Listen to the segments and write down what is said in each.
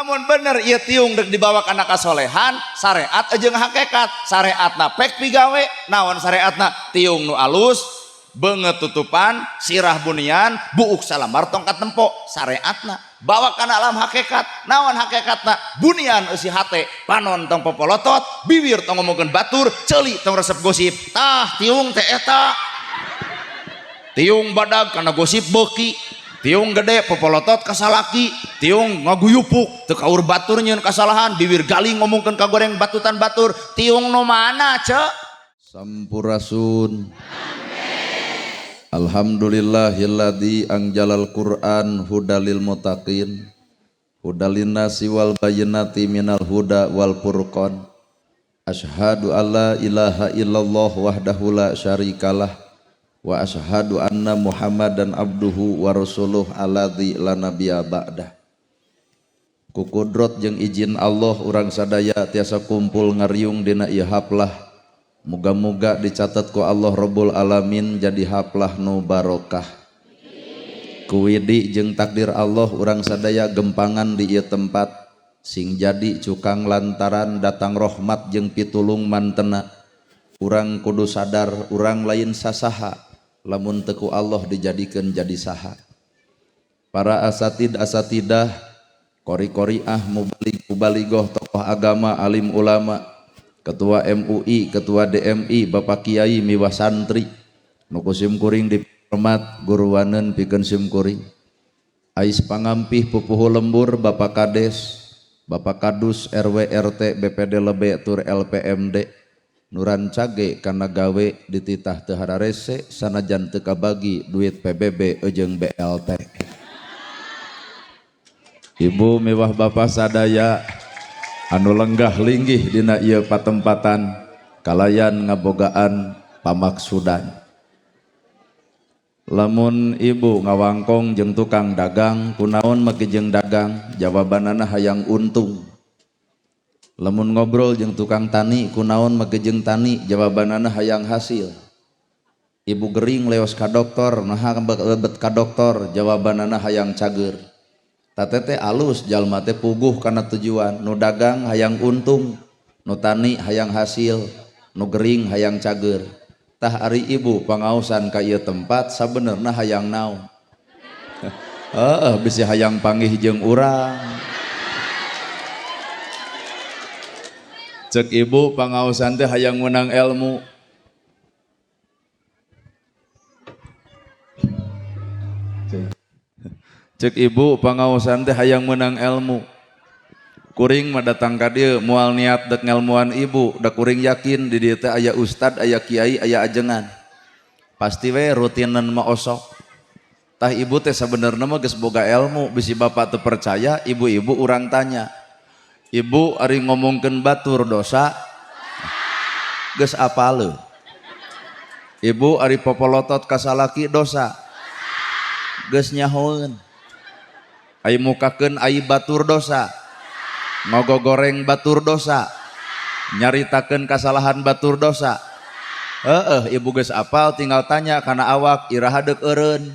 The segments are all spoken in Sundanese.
Lamun bener ieu tiung dek dibawa kana kasolehan, syariat jeung hakikat. Syariatna pek pigawe, naon syariatna? Tiung nu alus, beungeut tutupan, sirah bunian, buuk salambar tongkat tempo, syariatna. Bawa kana alam hakikat, naon hakikatna? Bunian eusi hate, panon tong popolotot, bibir tong ngomongkeun batur, ceuli tong resep gosip. Tah tiung teh eta. Tiung badag kana gosip beuki, tiung gede popolotot kasalaki, tiung ngaguyupuk teu kaur batur nyieun kasalahan, bibir galing ngomongkeun kagoreng batutan batur. Tiung nu mana ce? Sampurasun. Alhamdulillahilladzi anjalal Qur'an hudalil muttaqin hudalin nasi wal bayyinati minal huda wal furqan. Asyhadu alla ilaha illallah wahdahu la syarikalah wa asyhadu anna Muhammadan abduhu wa rasuluh alladzi la nabiyya ba'dah. Ku kudrot jeung izin Allah urang sadaya tiasa kumpul ngariung dina ieu haplah. Muga-muga dicatat ku Allah Rabbul Alamin jadi haplah nu barokah. Kuwidi jeung takdir Allah urang sadaya gempangan di ieu tempat sing jadi cukang lantaran datang rahmat jeung pitulung mantena. Urang kudu sadar urang lain sasaha lamun teu ku Allah dijadikeun jadi saha. Para asatid asatidah, qori-qoriah, mubalig mubaligoh, tokoh agama, alim ulama, Ketua MUI, Ketua DMI, Bapak Kiai miwah santri nu ku sim kuring dihormat guruaneun pikeun sim kuring. Ais pangampih pupuhu lembur Bapak Kades, Bapak Kadus RW RT BPD Lebe tur LPMD nu rancage kana gawe dititah teu hararese sanajan teu kabagi duit PBB jeung BLT. Ibu miwah bapak sadaya anu lenggah linggih dina ieu patempatan kalayan ngabogaan pamaksudan. Lamun ibu ngawangkong jeung tukang dagang kunaon make jeung dagang, jawabanana hayang untung. Lamun ngobrol jeung tukang tani kunaon make jeung tani, jawabanana hayang hasil. Ibu gering leos ka dokter, naha lebet ka dokter, jawabanana hayang cager. Tatete alus jalma teh puguh kana tujuan, nu dagang hayang untung, nu tani hayang hasil, nu gering hayang cager. Tah ari ibu pangaosan ka ieu tempat sabenerna hayang naon? Heeh, bisi hayang panggih jeung urang. Cek ibu pangaosan teh hayang menang ilmu. Cek ibu pangaosan teh hayang menang ilmu. Kuring mah datang ka dieu moal niat dek ngelmuan ibu, da kuring yakin di dieu teh aya ustad, aya kiai, aya ajengan. Pasti we rutinan mah osok. Tah ibu teh sabenerna mah geus boga ilmu, bisi bapak teu percaya, ibu-ibu urang tanya. Ibu ari ngomongkeun batur dosa geus apaleun. Ibu ari popolotot ka salaki dosa geus nyahoeun. Ai mukakeun ai batur dosa, ngogogoreng batur dosa, nyaritakeun kasalahan batur dosa. Heeh, ibu geus apal tinggal tanya kana awak iraha deuk eureun.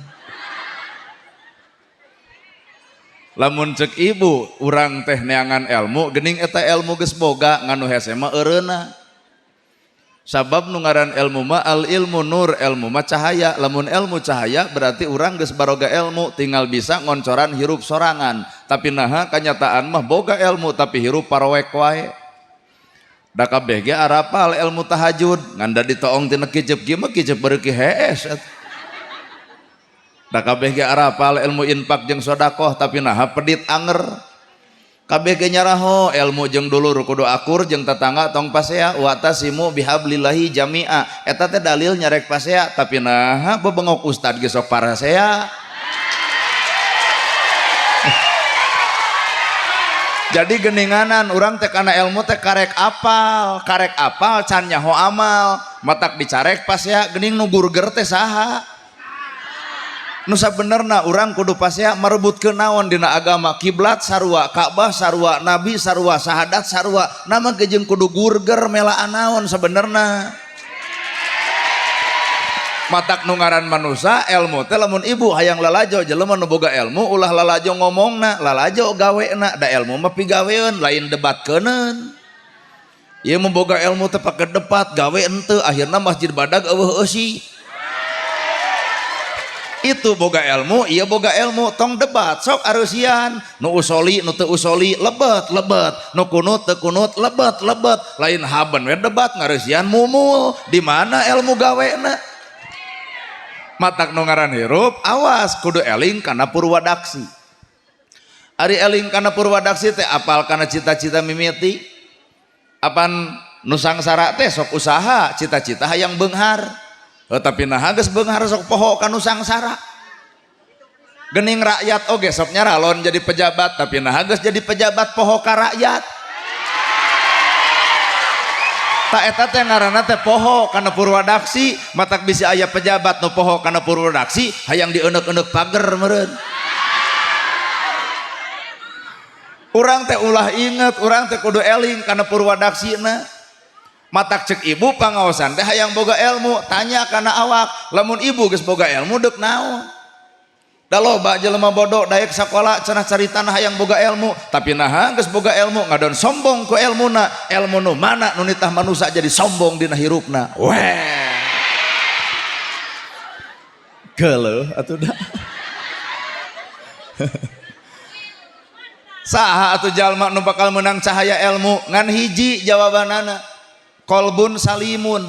Lamun cek ibu urang teh neangan ilmu, geuning eta ilmu geus boga nganu hese mah eureunna. Sabab nu ngaran ilmu mah al ilmu nur, ilmu mah cahaya. Lamun ilmu cahaya berarti urang geus baroga ilmu, tinggal bisa ngoncoran hirup sorangan. Tapi naha kanyataan mah boga ilmu tapi hirup parowek wae. Da kabeh ge arapal ilmu tahajud, ngan da ditoong tina kicep kieu mah kicep beuki hees. Da kabeh ge arapal ilmu infak jeung sedekah tapi naha pedit anger. Kabeh ge nyaraho ilmu jeung dulur kudu akur jeung tetangga tong pasea, wa tasimu bihablillahi jami'a. Eta teh dalil nyarek pasea tapi naha bebengok ustad ge sok parasea. Jadi geninganan urang teh kana ilmu teh karek apal can nyaho amal, matak dicarek pasea geuning nu gurger teh saha? Nu sabenerna urang kudu pasea merebutkeun naon dina agama, kiblat sarua, Ka'bah sarua, nabi sarua, sahadat sarua, nama ge jeung kudu gurger melaan naon sabenerna. Matak nu ngaran manusa ilmu teh lamun ibu hayang lalajo jelema nu boga ilmu ulah lalajo ngomongna, lalajo gawena, da ilmu mah pigaweun lain debatkeuneun. Ieu mah boga ilmu teh pake debat gawe henteu, akhirna masjid badag eueuh eusi. Itu boga ilmu, iya boga ilmu, tong debat sok areusian, nu usoli nu teu usoli lebet lebet, nu kunut teu kunut lebet lebet, lain haben we debat ngareusian mumul, di mana ilmu gawena? Matak nu ngaran hirup awas kudu eling kana purwadaksi. Ari eling kana purwadaksi teh apal kana cita-cita mimiti. Apan nu sangsara teh sok usaha cita-cita hayang beunghar. Tapi nah geus beunghar sok poho ka nu sangsara. Gening rakyat oge sok nyaralon jadi pejabat tapi nah geus jadi pejabat poho ka rakyat. Tak eta teh ngaranna teh poho kana purwadaksi, matak bisi aya pejabat nu poho kana purwadaksi hayang dieneuk-eneuk pager meureun. Urang teh ulah inget, urang teh kudu eling kana purwadaksina. Matak cek ibu pangaosan teh hayang boga ilmu, tanya kana awak, lamun ibu geus boga ilmu deuk naon? Da loba jelema bodoh daek sakola cenah caritana hayang boga ilmu, tapi naha geus boga ilmu ngadon sombong ku ilmuna, ilmu nu mana nu nitah manusa jadi sombong dina hirupna. Weh. Geuleuh atuh da. Saha atuh jalma nu bakal menang cahaya ilmu ngan hiji jawabanana. Kolbun salimun,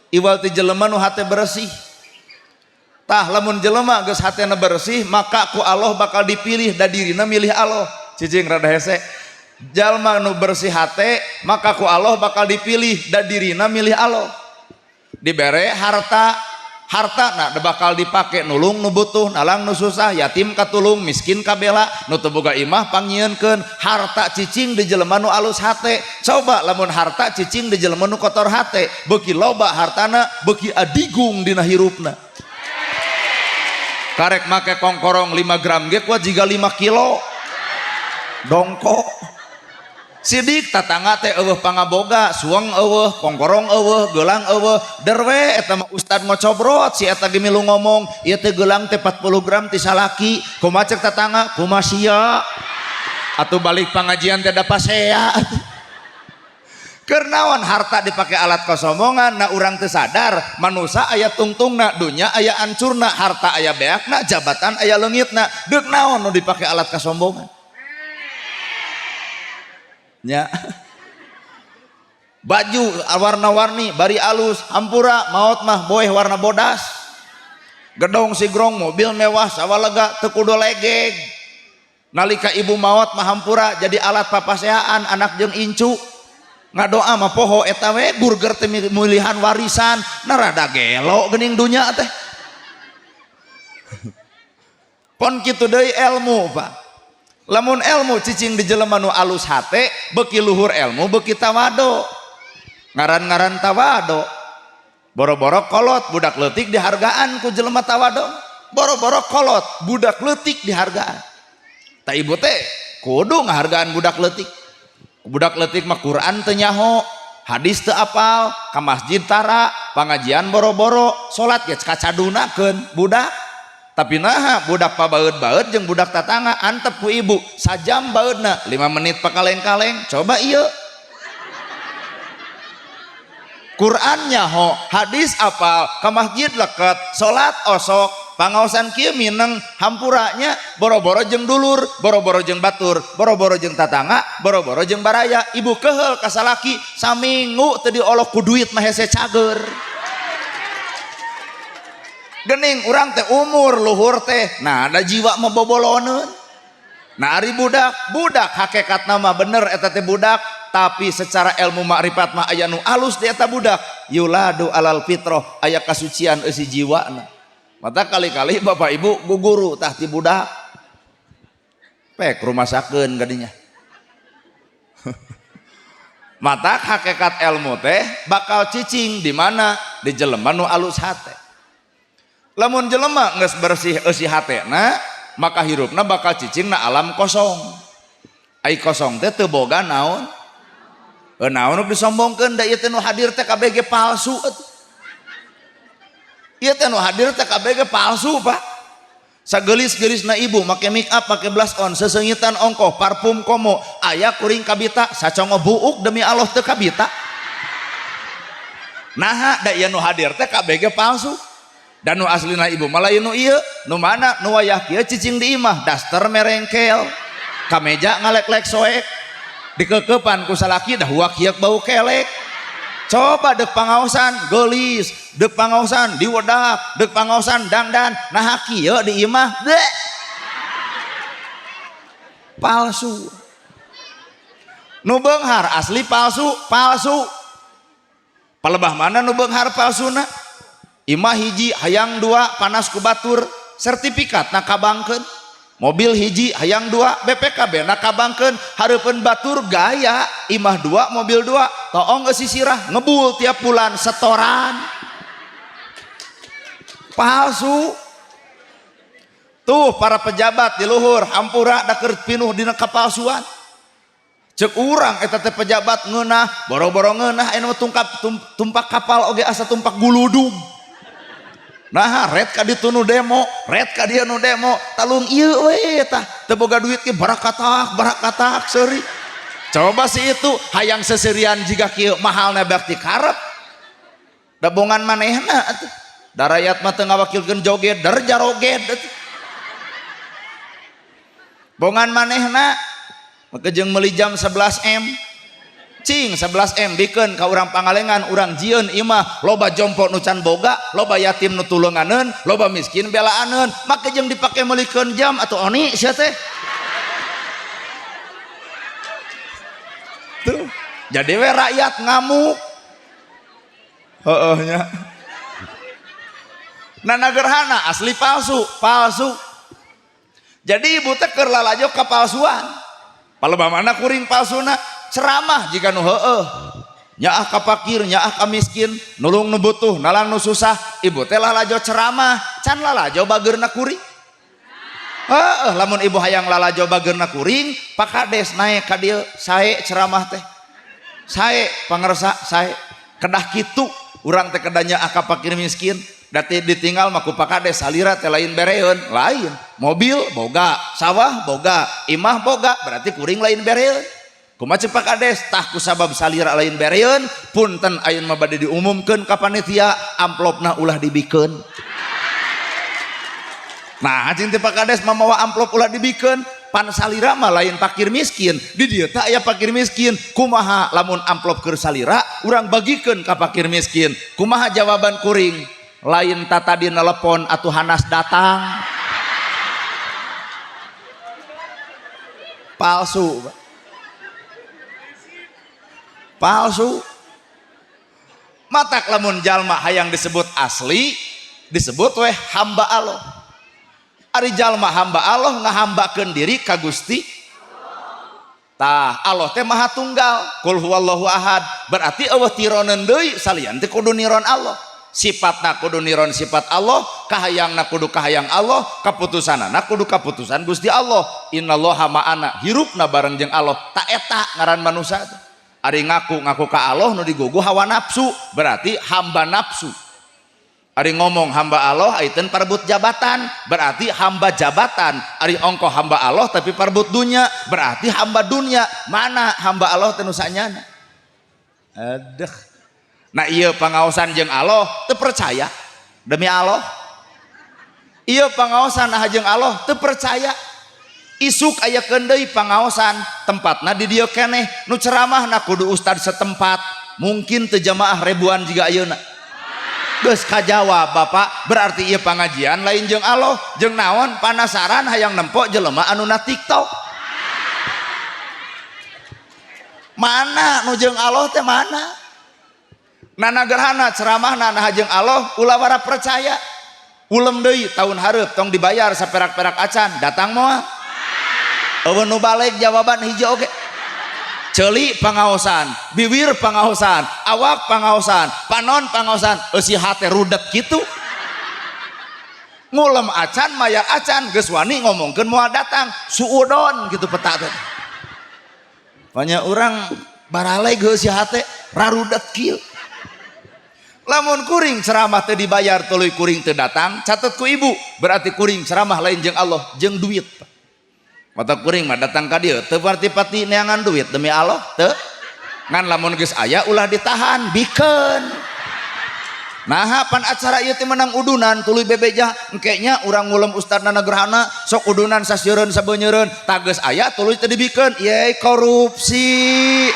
iwal ti jelema nu hate bersih. Tah lamun jelema geus hatena bersih maka ku Allah bakal dipilih da dirina milih Allah. Cicing rada hese. Jalma nu bersih hate maka ku Allah bakal dipilih da dirina milih Allah. Dibere harta, harta nah bakal dipake nulung nu butuh, nalang nu susah, yatim katulung, miskin kabela, nu teu boga imah pangnyieunkeun. Harta cicing di jelema nu alus hate. Coba lamun harta cicing di jelema nu kotor hate, beuki loba hartana beuki adigung dina hirupna. Karek make kongkorong 5 gram ge kuat jiga 5 kilo dongko. Sidik tatangga teh eueuh pangaboga, suang eueuh, kongkorong eueuh, gelang eueuh, derwe eta mah ustad ngocobrot si eta ge milu ngomong, ieu teh gelang teh 40 gram ti salaki, kumaha cek tatangga, kumaha sia. Atuh balik pangajian teh da pasea. Keur naon harta dipake alat kosombongan, na urang teu sadar manusa aya tungtungna, dunya aya ancurna, harta aya beakna, jabatan aya leungitna, deuk naon nu dipake alat kasombongan? Nya. Baju warna-warni bari alus, hampura maot mah boeh warna bodas. Gedong sigrong, mobil mewah sawalega teu kudu legeg. Nalika ibu maot mah hampura jadi alat papaseaan anak jeung incu. Ngadoa mah poho eta we burger teh mulihan warisan, nah rada gelo geuning dunya teh. Pon kitu deui ilmu, Pak. Lamun ilmu cicing di jelema nu alus hate, beuki luhur ilmu beuki tawado. Ngaran-ngaran tawado. Boro-boro kolot budak leutik dihargaan ku jelema tawado. Boro-boro kolot budak leutik dihargaan. Ta ibu teh kudu ngahargaan budak leutik. Budak leutik mah Quran teu nyaho, hadis teu apal, ka masjid tara, pangajian boro-boro, salat ge kacadunakeun budak. Tapi naha budak pabaeud-baeud jeung budak tatangga antep ku ibu sajam baeudna 5 menit pakaleng-kaleng, coba ieu. Quran nyaho, hadis apal, ka masjid leket, salat osok, pangaosan kieu mineng hampuranya boro-boro jeung dulur, boro-boro jeung batur, boro-boro jeung tatangga, boro-boro jeung baraya, ibu keheul ka salaki saminggu teu diolok ku duit mah hese cager. Gening urang teh umur luhur teh, nah ada jiwa mah boboloneun. Nah ari budak, budak hakikat nama bener eta teh budak, tapi secara ilmu makrifat mah aya nu alus di eta budak, yuladu alal fitroh, aya kasucian eusi jiwana. Mata kali-kali bapak ibu guguru tah ti budak. Pek rumasakeun gadinya. Mata hakikat ilmu teh bakal cicing di mana? Di jelema nu alus hate. Lamun jelema geus bersih eusi hatena, maka hirupna bakal cicing na alam kosong. Ai kosong teh teu boga naon? Naon nu disombongkeun da ieu teh nu hadir teh kabeh ge palsu atuh. Ieu teh nu hadir teh kabeh palsu, Pak. Sagelis-gelisna ibu make make up, make blush on, seseungitan ongkoh, parfum komo, aya kuring kabita sacongo buuk, demi Allah teu kabita. Naha? Da ieu nu hadir teh kabeh palsu. Dan nu aslina ibu malah nu ieu, nu mana nu wayah kieu cicing di imah, daster merengkel, kameja ngalek-lek soek, dikekepan ku salaki dah huak hiak bau kelek. Coba dek pangaosan gelis, dek pangaosan diwedak, dek pangaosan dangdan, nah kieu di imah dek palsu. Nu beunghar asli palsu, palsu. Palebah mana nu beunghar palsuna? Imah hiji hayang dua, panas ku batur, sertifikat na kabangkeun. Mobil hiji hayang dua, BPKB na kabangkeun, hareupeun batur gaya imah dua mobil dua, toong eusi sirah ngebul tiap bulan setoran. Palsu. Tuh para pejabat di luhur hampura da keur pinuh dina kapalsuan. Cek urang eta teh pejabat ngeunah, boro-boro ngeunah anu tungkap tumpak kapal oge asa tumpak guludug. Nah, ret ka ditu nu demo, ret ka dieu nu demo, talung ieu we tah, teu boga duit ge barakatak, barakatak seuri. Coba si itu hayang seserian jiga kieu mahalna bakti karep. Da bongan manehna atuh. Da rakyat mah teu ngawakilkeun joget, der jaroged atuh. Bongan manehna maka jeung meuli jam 11 M. Cing 11 M bikeun ka urang Pangalengan, urang jieun imah, loba jompo nu can boga, loba yatim nu tulunganeun, loba miskin belaaneun, make jeung dipake meulikeun jam atau oni sia teh. Tuh, jadi we rakyat ngamuk. Heeh nya. Nana gerhana asli palsu, palsu. Jadi ibu teh keur lalajo kapalsuan. Palebah mana kuring palsuna? Ceramah jika nu heueuh. Nyaah ka fakir, nyaah ka miskin, nulung nu butuh, nalang nu susah. Ibu teh lalajo ceramah, can lalajo bageurna kuring. Heeh, lamun ibu hayang lalajo bageurna kuring, Pak Kades naek ka dieu, sae ceramah teh. Sae pangersa, sae. Kedah kitu urang teh kedah nyaah ka fakir miskin. Dati ditinggal mah ku Pak Kades salira teh lain bereun, lain. Mobil boga, sawah boga, imah boga, berarti kuring lain bereun. Kumaha ceuk Pak Kades? Tah ku sabab salira lain bereun, punten ayeuna mah bade diumumkeun ka panitia, amplopna ulah dibikeun. Nah, cing teh Pak Kades mah mawa amplop ulah dibikeun, pan salira mah lain fakir miskin. Di dieu teh aya fakir miskin. Kumaha lamun amplop keur salira urang bagikeun ka fakir miskin? Kumaha jawaban kuring? Lain tatadi nelepon atuh hanas datang. Palsu. Palsu. Matak lamun jalma hayang disebut asli, disebut weh hamba Allah. Ari jalma hamba Allah ngahambakeun diri ka Gusti. Tah Allah teh maha tunggal, kul huwallahu ahad. Berarti eueuh tironeun deui salian teh kudu niron Allah. Sifatna kudu niron sifat Allah, kahayangna kudu kahayang Allah, kaputusanana kudu kaputusan Gusti Allah. Innallaha ma'ana, hirupna bareng jeung Allah. Ta eta ngaran manusia teh. Ari ngaku-ngaku ka Allah nu digugu hawa nafsu, berarti hamba nafsu. Ari ngomong hamba Allah aiteun parebut jabatan, berarti hamba jabatan. Ari ongkoh hamba Allah tapi parebut dunia, berarti hamba dunia. Mana hamba Allah teh nu sanyana? Aduh. Nah ieu pangaosan jeung Allah teu percaya demi Allah. Ieu pangaosan nah jeung Allah teu percaya. Isuk aya deui pangaosan tempatna di dieu keneh, nu ceramahna kudu ustad setempat, mungkin teu jamaah ribuan jiga ayeuna. Geus kajawab Bapak, berarti ieu pangajian lain jeung Allah, jeung naon panasaran hayang nempo jelema anu na TikTok. Mana nu jeung Allah teh mana? Nana gerhana ceramahna nah jeung Allah ulah wara percaya. Ulem deui tahun hareup tong dibayar saperak-perak acan, datang moal. Eueuh nu balik jawaban hiji oge. Ceuli pangaosan, bibir pangaosan, awak pangaosan, panon pangaosan, eusi hate rudet kitu. Ngulem acan, mayar acan, geus wani ngomongkeun moal datang, suudon kitu peta teh. Banyak orang baraleg heusi hate rarudet kieu. Lamun kuring ceramah teu dibayar tuluy kuring teu datang, catet ku ibu, berarti kuring ceramah lain jeung Allah, jeung duit. Mata kuring mah datang ka dieu teu parti-parti neangan duit demi Allah teu. Ngan lamun geus aya ulah ditahan, bikeun. Nah, pan acara ieu teh menang udunan tuluy bebeja engke nya urang ngulem ustadna gerhana sok udunan sasieureun sabeunyereun tah geus aya tuluy teu dibikeun, ye korupsi.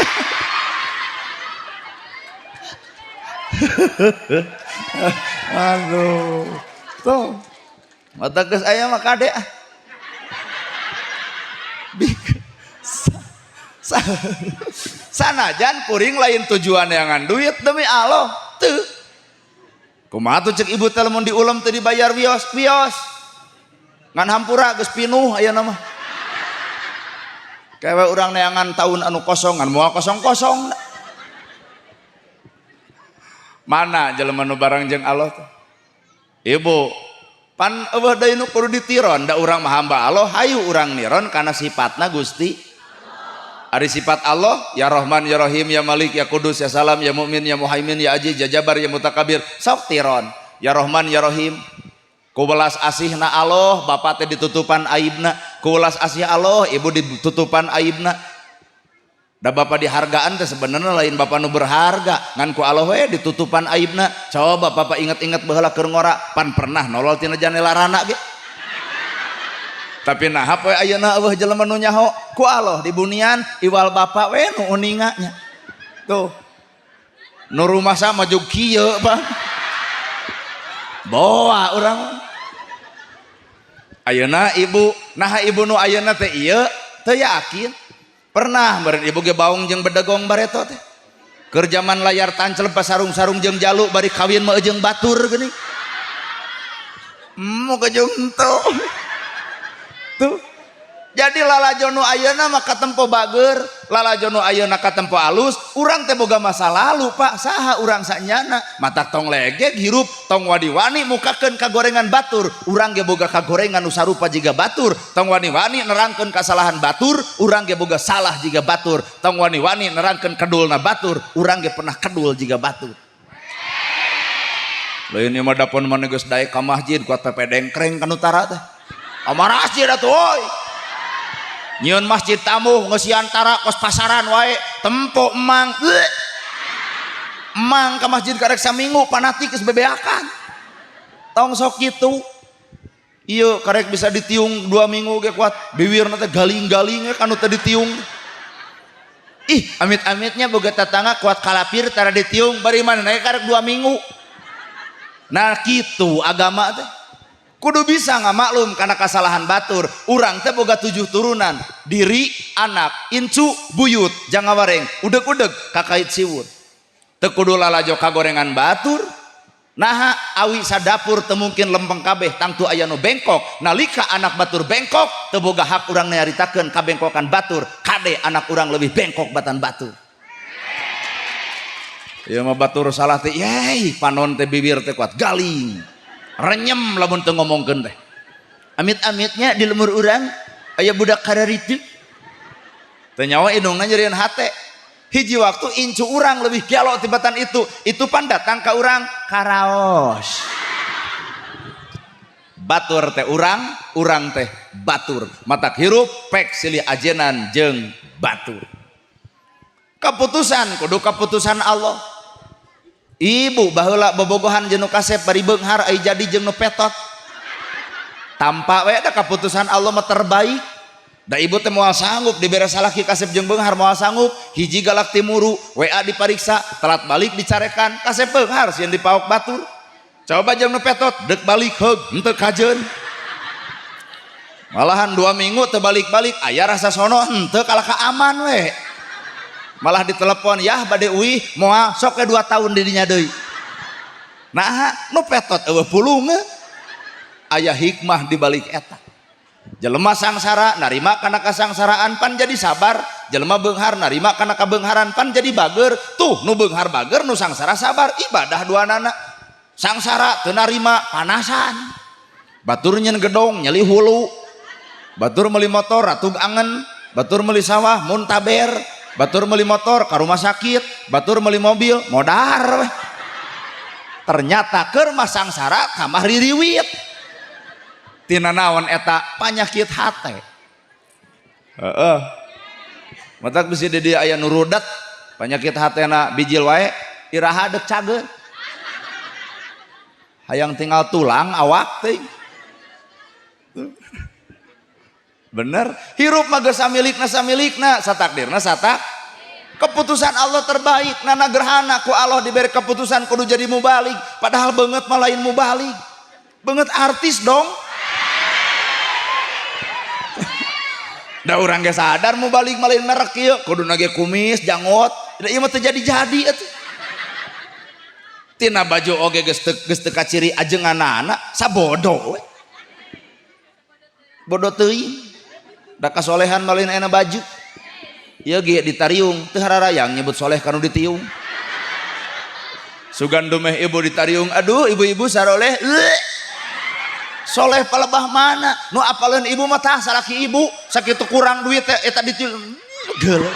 Aduh. Tuh. Mata geus aya mah kade ah. Sanajan kuring lain tujuan neangan duit demi Allah teu. Kumaha tuh cek ibu teh lamun diulem teu dibayar wios, wios. Ngan hampura geus pinuh ayeuna mah. Kewe urang neangan tahun anu kosong ngan moal kosong-kosong. Mana jelema nu barang jeung Allah teh? Ibu, pan eueuh deui nu kudu ditiron da urang mah hamba Allah, hayu urang niron kana sifatna Gusti. Ari sifat Allah, ya Rahman, ya Rahim, ya Malik, ya Kudus, ya Salam, ya Mukmin, ya Muhaimin, ya Aziz, ya Jabar, ya Mutakabir. Sok tiron. Ya Rahman, ya Rahim. Ku welas asihna Allah, bapak teh ditutupan aibna. Ku welas asih Allah, ibu ditutupan aibna. Da bapak dihargaan teh sebenarnya lain bapak nu berharga, ngan ku Allah we ditutupan aibna. Coba bapak inget-inget baheula keur ngora, pan pernah nolol tina janela rana ge. Tapi nah poe ayeuna eueuh jelema nu nyaho ku Allah di bunian iwal bapak we nu uninga nya. Tuh. Nu rumasa maju kieu Pak. Boa urang. Ayeuna ibu, nah ibu nu ayeuna teh ieu teu yakin. Pernah meureun ibu ge baung jeung bedegong bareto teh. Keur jaman layar tancep pasarung-sarung jeung jalu bari kawin mah jeung batur geuning. Moga jeung henteu. Tuh. Jadi lalajo nu ayeuna mah katempo bager, lalajo nu ayeuna katempo alus, urang teh boga masa lalu, Pak. Saha urang sanyana? Matak tong legeg hirup, tong wani-wani mukakeun kagorengan batur, urang ge boga kagorengan nu sarupa jiga batur, tong wani-wani nerangkeun kasalahan batur, urang ge boga salah jiga batur, tong wani-wani nerangkeun kedulna batur, urang ge pernah kedul jiga batur. Lain ieu mah dapon mah geus daek ka masjid kuat pepe dengkreng kan utara teh. Amarah masjid atuh euy. Nyieun masjid tamuh ngeusian tara kos pasaran wae tempo emang. Emang ka masjid karek saminggu panatik geus bebeakan. Tong sok kitu. Ieu karek bisa ditiung 2 minggu ge kuat biwirna teh galing-galing kanu teh ditiung. Ih, amit-amitnya boga tetangga kuat kalapir tara ditiung bari mana naik karek 2 minggu. Nah kitu agama teh. Kudu bisa ngamaklum karena kesalahan batur. Urang teh boga 7 turunan, diri, anak, incu, buyut, jangawareng, udeg-udeg, kakait siwur. Teu kudu lalajo kagorengan batur. Naha awi sadapur teu mungkin lempeng kabeh tangtu aya nu bengkok. Nalika anak batur bengkok, teu boga hak urang nyaritakeun kabengkokan batur. Kade anak urang lebih bengkok batan batur. Ieu mah batur salah teh, yey, panon teh bibir teh kuat galing. Renyem lamun teu ngomongkeun teh. Amit-amitnya di lemur urang aya budak kararitu. Teu nyawa indungna nyerieun hate. Hiji waktu incu urang lebih gelo tibatan itu. Itu pan datang ka urang karaos. Batur teh urang, urang teh batur. Matak hirup pek silih ajenan jeung batur. Keputusan kudu keputusan Allah. Ibu baheula bobogohan jeung nu kasep bari beunghar ai jadi jeung nu petot. Tampak we da keputusan Allah mah terbaik. Da ibu teh moal sanggup dibere salaki kasep jeung beunghar moal sanggup, hiji galak timuru, WA dipariksa, telat balik dicarekan, kasep beunghar sieun dipaok batur. Coba jeung nu petot deuk balik heug henteu kajeun. Malahan 2 minggu teu balik-balik aya rasa sono henteu kalah ka aman we. Malah ditelepon yah bade uih moal sok ke 2 tahun didinya deui. Nah nu petot eueuh pulungeun. Aya hikmah di balik eta. Jelema sangsara narima kana kasangsaraan pan jadi sabar, jelema beunghar narima kana kabeungharan pan jadi bager. Tuh nu beunghar bager nu sangsara sabar, ibadah duanana. Sangsara teu narima panasan. Batur nyen gedong nyeli hulu. Batur meuli motor ratug angen, batur meuli sawah muntaber, batur meuli motor ka rumah sakit, batur meuli mobil modar weh. Ternyata keur mah sangsara kamah ririwit. Tina naon eta panyakit hate. Heeh. Matak bisi di dieu aya nu rudet, panyakit hatena bijil wae, iraha deuk cager. Hayang tinggal tulang awak teh. Bener, hirup mah geus samilikna samilikna, satakdirna satak. Keputusan Allah terbaik, nana gerhana ku Allah diberi keputusan kudu jadi mubalig, padahal beungeut mah lain mubalig. Beungeut artis dong. Da urang ge sadar mubalig mah lain merek ieu, kuduna ge kumis, janggot, da ieu mah teu jadi-jadi atuh. Tina baju oge geus teu kaciri ajenganana, sabodo we. Bodoh teuing. Da kasolehan mah lain aya baju. Ieu ge ditariung teu hararayang nyebut soleh kanu ditiung. Sugan dumeh ibu ditariung, aduh ibu-ibu saroleh. Soleh palebah mana? Nu apaleun ibu mah tah salaki ibu, sakitu kurang duit teh eta ditiung. Geuleuh.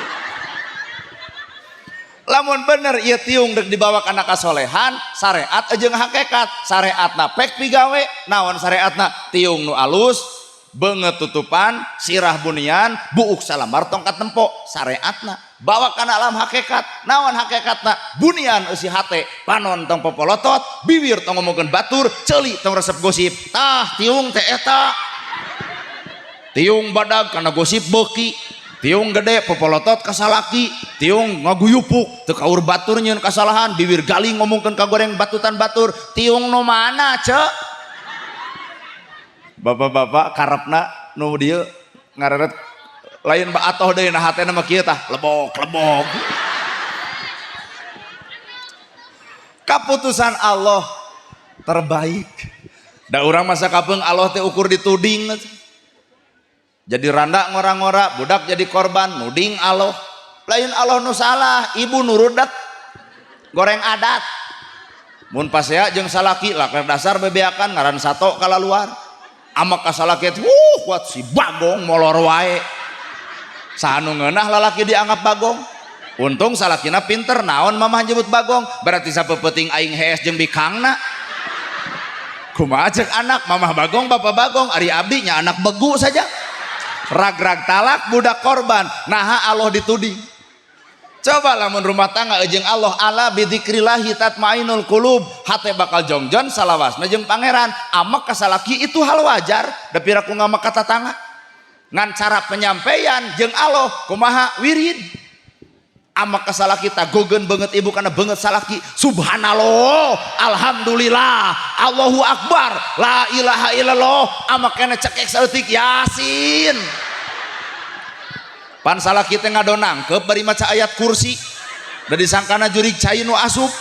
Lamun bener ieu tiung deuk dibawa kana kasolehan, syariat jeung hakikat. Syariatna pek pigawe, naon syariatna? Tiung nu alus, beungeut tutupan, sirah bunian, buuk salambar tongkat tempo, syariatna. Bawa kana alam hakikat, naon hakikatna? Bunian eusi hate, panon tong popolotot, bibir tong ngomongkeun batur, ceuli tong resep gosip. Tah tiung teh eta. Tiung badag kana gosip beuki. Tiung gede popolotot ka salaki, tiung ngaguyupuk teu kaur batur nyieun kasalahan, bibir galing ngomongkeun ka goreng batutan batur. Tiung nu mana, Ceu? Bapak-bapak karepna nu dieu ngareret lain atoh deui na hatena mah kieu tah, lebok-lebok. Kaputusan Allah terbaik. Da urang masa kapeung Allah teh ukur dituding. Jadi randa ngora-ngora, budak jadi korban, nuding Allah. Lain Allah nu salah, ibu nu rudet. Goreng adat. Mun pasea jeung salaki lakar dasar bebeakan ngaran sato kalaluar. Amak ka salaki teh, kuat si bagong molor wae. Saha nu ngeunah lalaki dianggap bagong. Untung salakina pinter, naon mamah nyebut bagong, berarti sapeupeting aing hees jeung bikangna. Kumaha ceuk anak, mamah bagong, bapak bagong, ari abdi nya anak begu saja. Rag-rag talak budak korban, naha Allah dituding. Coba lamun rumah tangga jeung Allah, ala bidzikrillahi tatmainul qulub, hate bakal jongjon salawasna jeung pangeran. Amek ka salaki itu hal wajar, da piraku ngamek ka tatangga. Ngan cara penyampaian jeung Allah kumaha wirid. Amek ka salaki tagogeun beungeut ibu kana beungeut salaki, subhanallah, alhamdulillah, Allahu akbar, la ilaha illallah, amek kana cekek saeutik yasin. Pan salaki teh ngadonangkeup bari maca ayat kursi. Da disangkana jurig cai nu asup.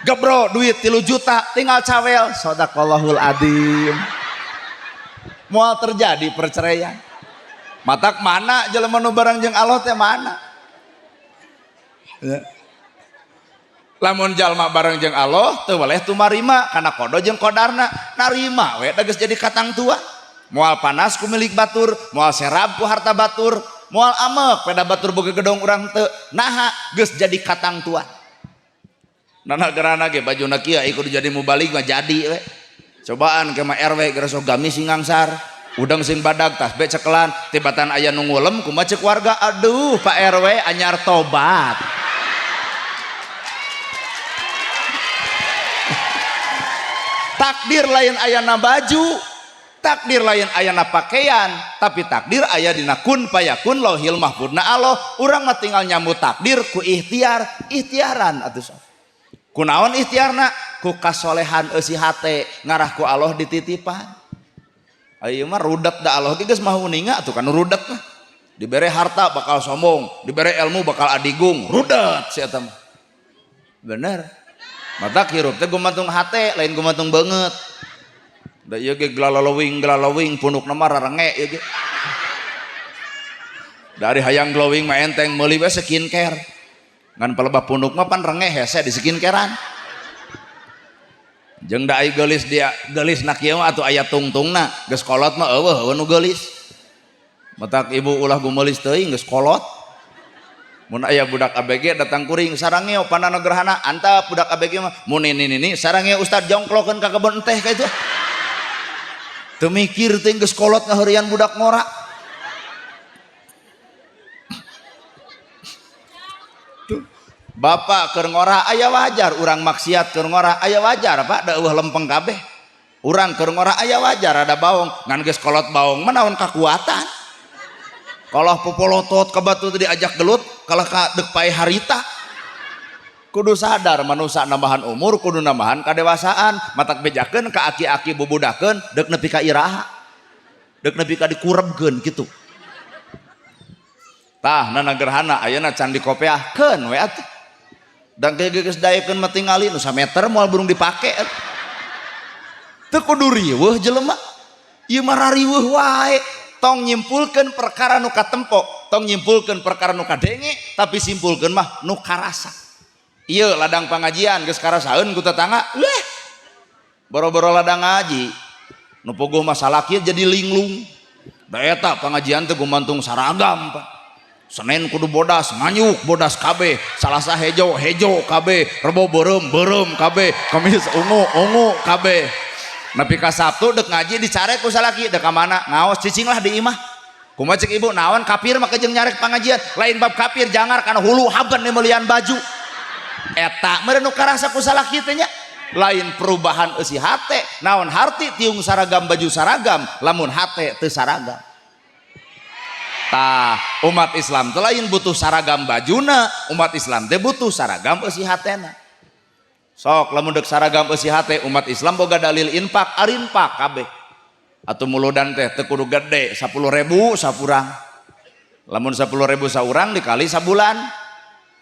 Gebro duit 3 juta tinggal cawel, sadaqallahul adzim. Moal terjadi perceraian. Matak mana jelema nu bareng jeung Allah teh mana? Ya. Lamun jalma bareng jeung Allah teu weleh tumarima kana kodo jeung kodarna, narima we da geus jadi katang tua. Moal panas ku milik batur, moal serab ku harta batur, moal amek peda batur boga gedong urang teu, naha geus jadi katang tua. Nana gerana ge bajuna kieu kudu jadi mubalig mah jadi we. Cobaan ke mah RW geus sok gamis sing ngangsar, udang sing badag tas be cekelan, tibatan aya nu ngulem kumaha ceuk warga, aduh Pak RW anyar tobat. Takdir lain ayana baju, takdir lain ayana pakaian, tapi takdir aya dina kun payakun lauhil mahfudna Allah. Urang mah tinggal nyambut takdir ku ikhtiar, ikhtiaran atuh sok. Kunaon ikhtiarna? Ku kasolehan eusi hate ngarah ku Allah dititipan. Ayeuna mah rudet da Allah ge geus maha uninga atuh kan rudet mah. Dibere harta bakal sombong, dibere ilmu bakal adigung, rudet si eta mah. Bener. Mata hirup teh gumantung hate lain gumantung beungeut. Da ieu ge glalolowing glalowing punukna mah rarenge ieu ge. Dari hayang glowing mah enteng meuli we skincare. Ngan palebah punuk mah pan renge hese di skincarean. Jeung da ai geulis dia geulis na kieu mah atuh aya tungtungna, geus kolot mah eueuh eueuh nu geulis. Matak ibu ulah gumeulis teuing geus kolot. Mun aya budak ABG datang kuring sarangeo panana gerhana antap budak ABG mah. Mun ini nini sarangeo ustad jongklokeun ka kebon teh ka itu. Teu mikir teh geus kolot ngaheureuyan budak ngora. Tuh. Bapak keur ngora aya wajar, urang maksiat keur ngora aya wajar, Pak, da eueuh lempeng kabeh. Urang keur ngora aya wajar ada baong, ngan geus kolot baong mah naon kakuatan. Kalah popolotot ka batu teh diajak gelut, kalah ka deuk pae harita. Kudu sadar manusia nambahan umur, kudu nambahan kadewasaan, matak bejakeun ka aki-aki bubudakeun deuk nepi ka iraha. Deuk nepi ka dikurebkeun kitu. Tah nana gerhana ayeuna can dikopeahkeun we atuh. Dan geus daekeun mah tingali nu sameter moal burung dipake atuh. Teu kudu riweuh jelema. Ieu mah rariweuh wae. Tong nyimpulkeun perkara nu katempo, tong nyimpulkeun perkara nu kadenge, tapi simpulkeun mah nu karasa. Ieu ladang pangajian geus karasaeun ku tetangga, leh. Boro-boro ladang ngaji, nu puguh masalah kieu jadi linglung. Da eta pangajian teh gumantung saragam, Pak. Senin kudu bodas, nganyuk bodas kabeh, Salasa hejo, hejo kabeh, Rebo beureum, beureum kabeh, Kamis ungu, ungu kabeh. Nepi ka Sabtu dek ngaji dicarek ku salaki, dek ka mana? Ngaos cicing lah di imah. Kumaha cek ibu, naon kafir mah jeung nyarek pangajian, lain bab kafir jangar kana hulu haben meulieun baju. Eta meureun nu karasa ku salaki teh nya. Lain perubahan eusi hate, naon harti tiung saragam baju saragam, lamun hate teu saragam. Tah, umat Islam teh lain butuh saragam bajuna, umat Islam teh butuh saragam eusi hatena. Sok lamun deuk saragam eusi hate umat Islam boga dalil infak, arinfak kabeh. Atuh muludan teh teu kudu gede, 10.000 sapurang. Lamun 10.000 saurang dikali sabulan.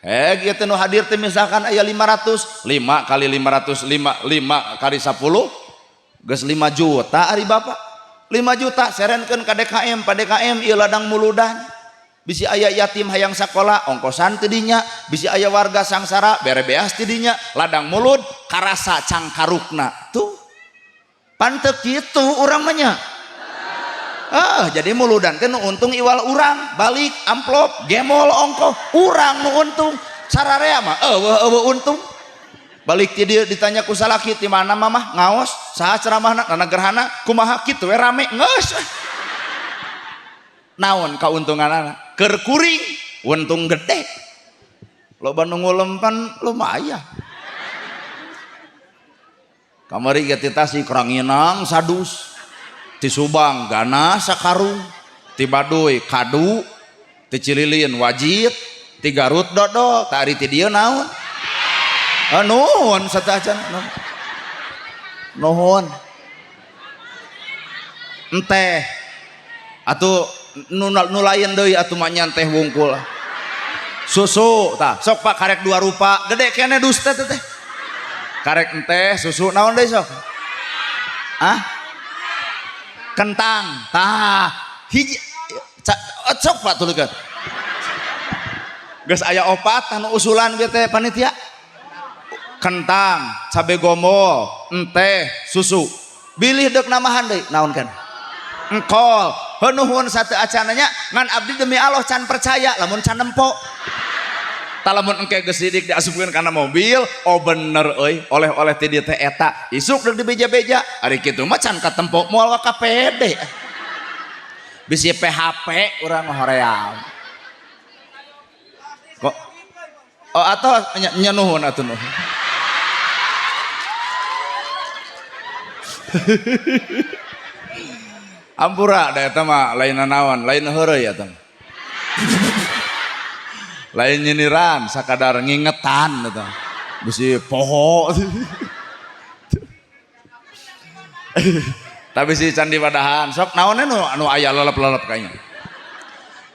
Heg ieu teh nu hadir teh misalkan aya 500, 5 kali 500, 5, 5 kali 10 geus 5 juta ari bapak. 5 juta serenkeun ka DKM, pa DKM ieu ladang muludan. Bisi aya yatim hayang sakola ongkosan ti dinya, bisi aya warga sangsara bere beas ti dinya, ladang mulud karasa cangkarukna. Tuh. Panteu kitu urang mah nya. Ah, jadi muludan teh nu untung iwal urang, balik amplop, gemol ongkoh, urang nu untung. Sararea mah eueuh eueuh untung. Balik ti dieu ditanya ku salaki ti mana mamah ngaos, saha ceramahna, nana gerhana, kumaha kitu we rame geus. Naon kauntunganana? Keur kuring untung gede. Loba nu ngulempan lumayan. Kamari ge ti Tasik ranginang sadus. Ti Subang ganas sakarung, ti Baduy kadu, ti Cililin wajit, ti Garut dodol, tah ari ti dieu naon? Nuhun sateuacan. Nuhun. Enteh. Atuh nu lain deui atuh mah nyan teh wungkul. Susu tah, sok Pak karek dua rupa, gede keneh dus teh teh. Karek enteh, susu naon deui sok? Hah? Kentang. Tah, hiji sok Pak tuluykeun. Geus aya opat anu usulan ieu teh panitia. Kentang, cabe gombol, enteh, susu. Bilih deuk namahan deui naon kan? Engkol. Nuhun satu acananya ngan abdi demi Allah can percaya lamun can nempo. Tah lamun engke geus sidik diasupkeun kana mobil, oh bener euy, oleh-oleh ti dieu teh eta. Isuk deuk dibeja-beja, ari kitu mah can katempo moal waka pede. Bisi PHP urang hoream. Kok oh atau nya nuhun atuh nuhun. Ampura da eta mah lain nanaon, lain heureuy eta mah. Lain nyiniran, sakadar ngingetan eta. Bisi poho. Tapi si candi padahan sok naonnya nu anu aya lelep-lelep kayaknya.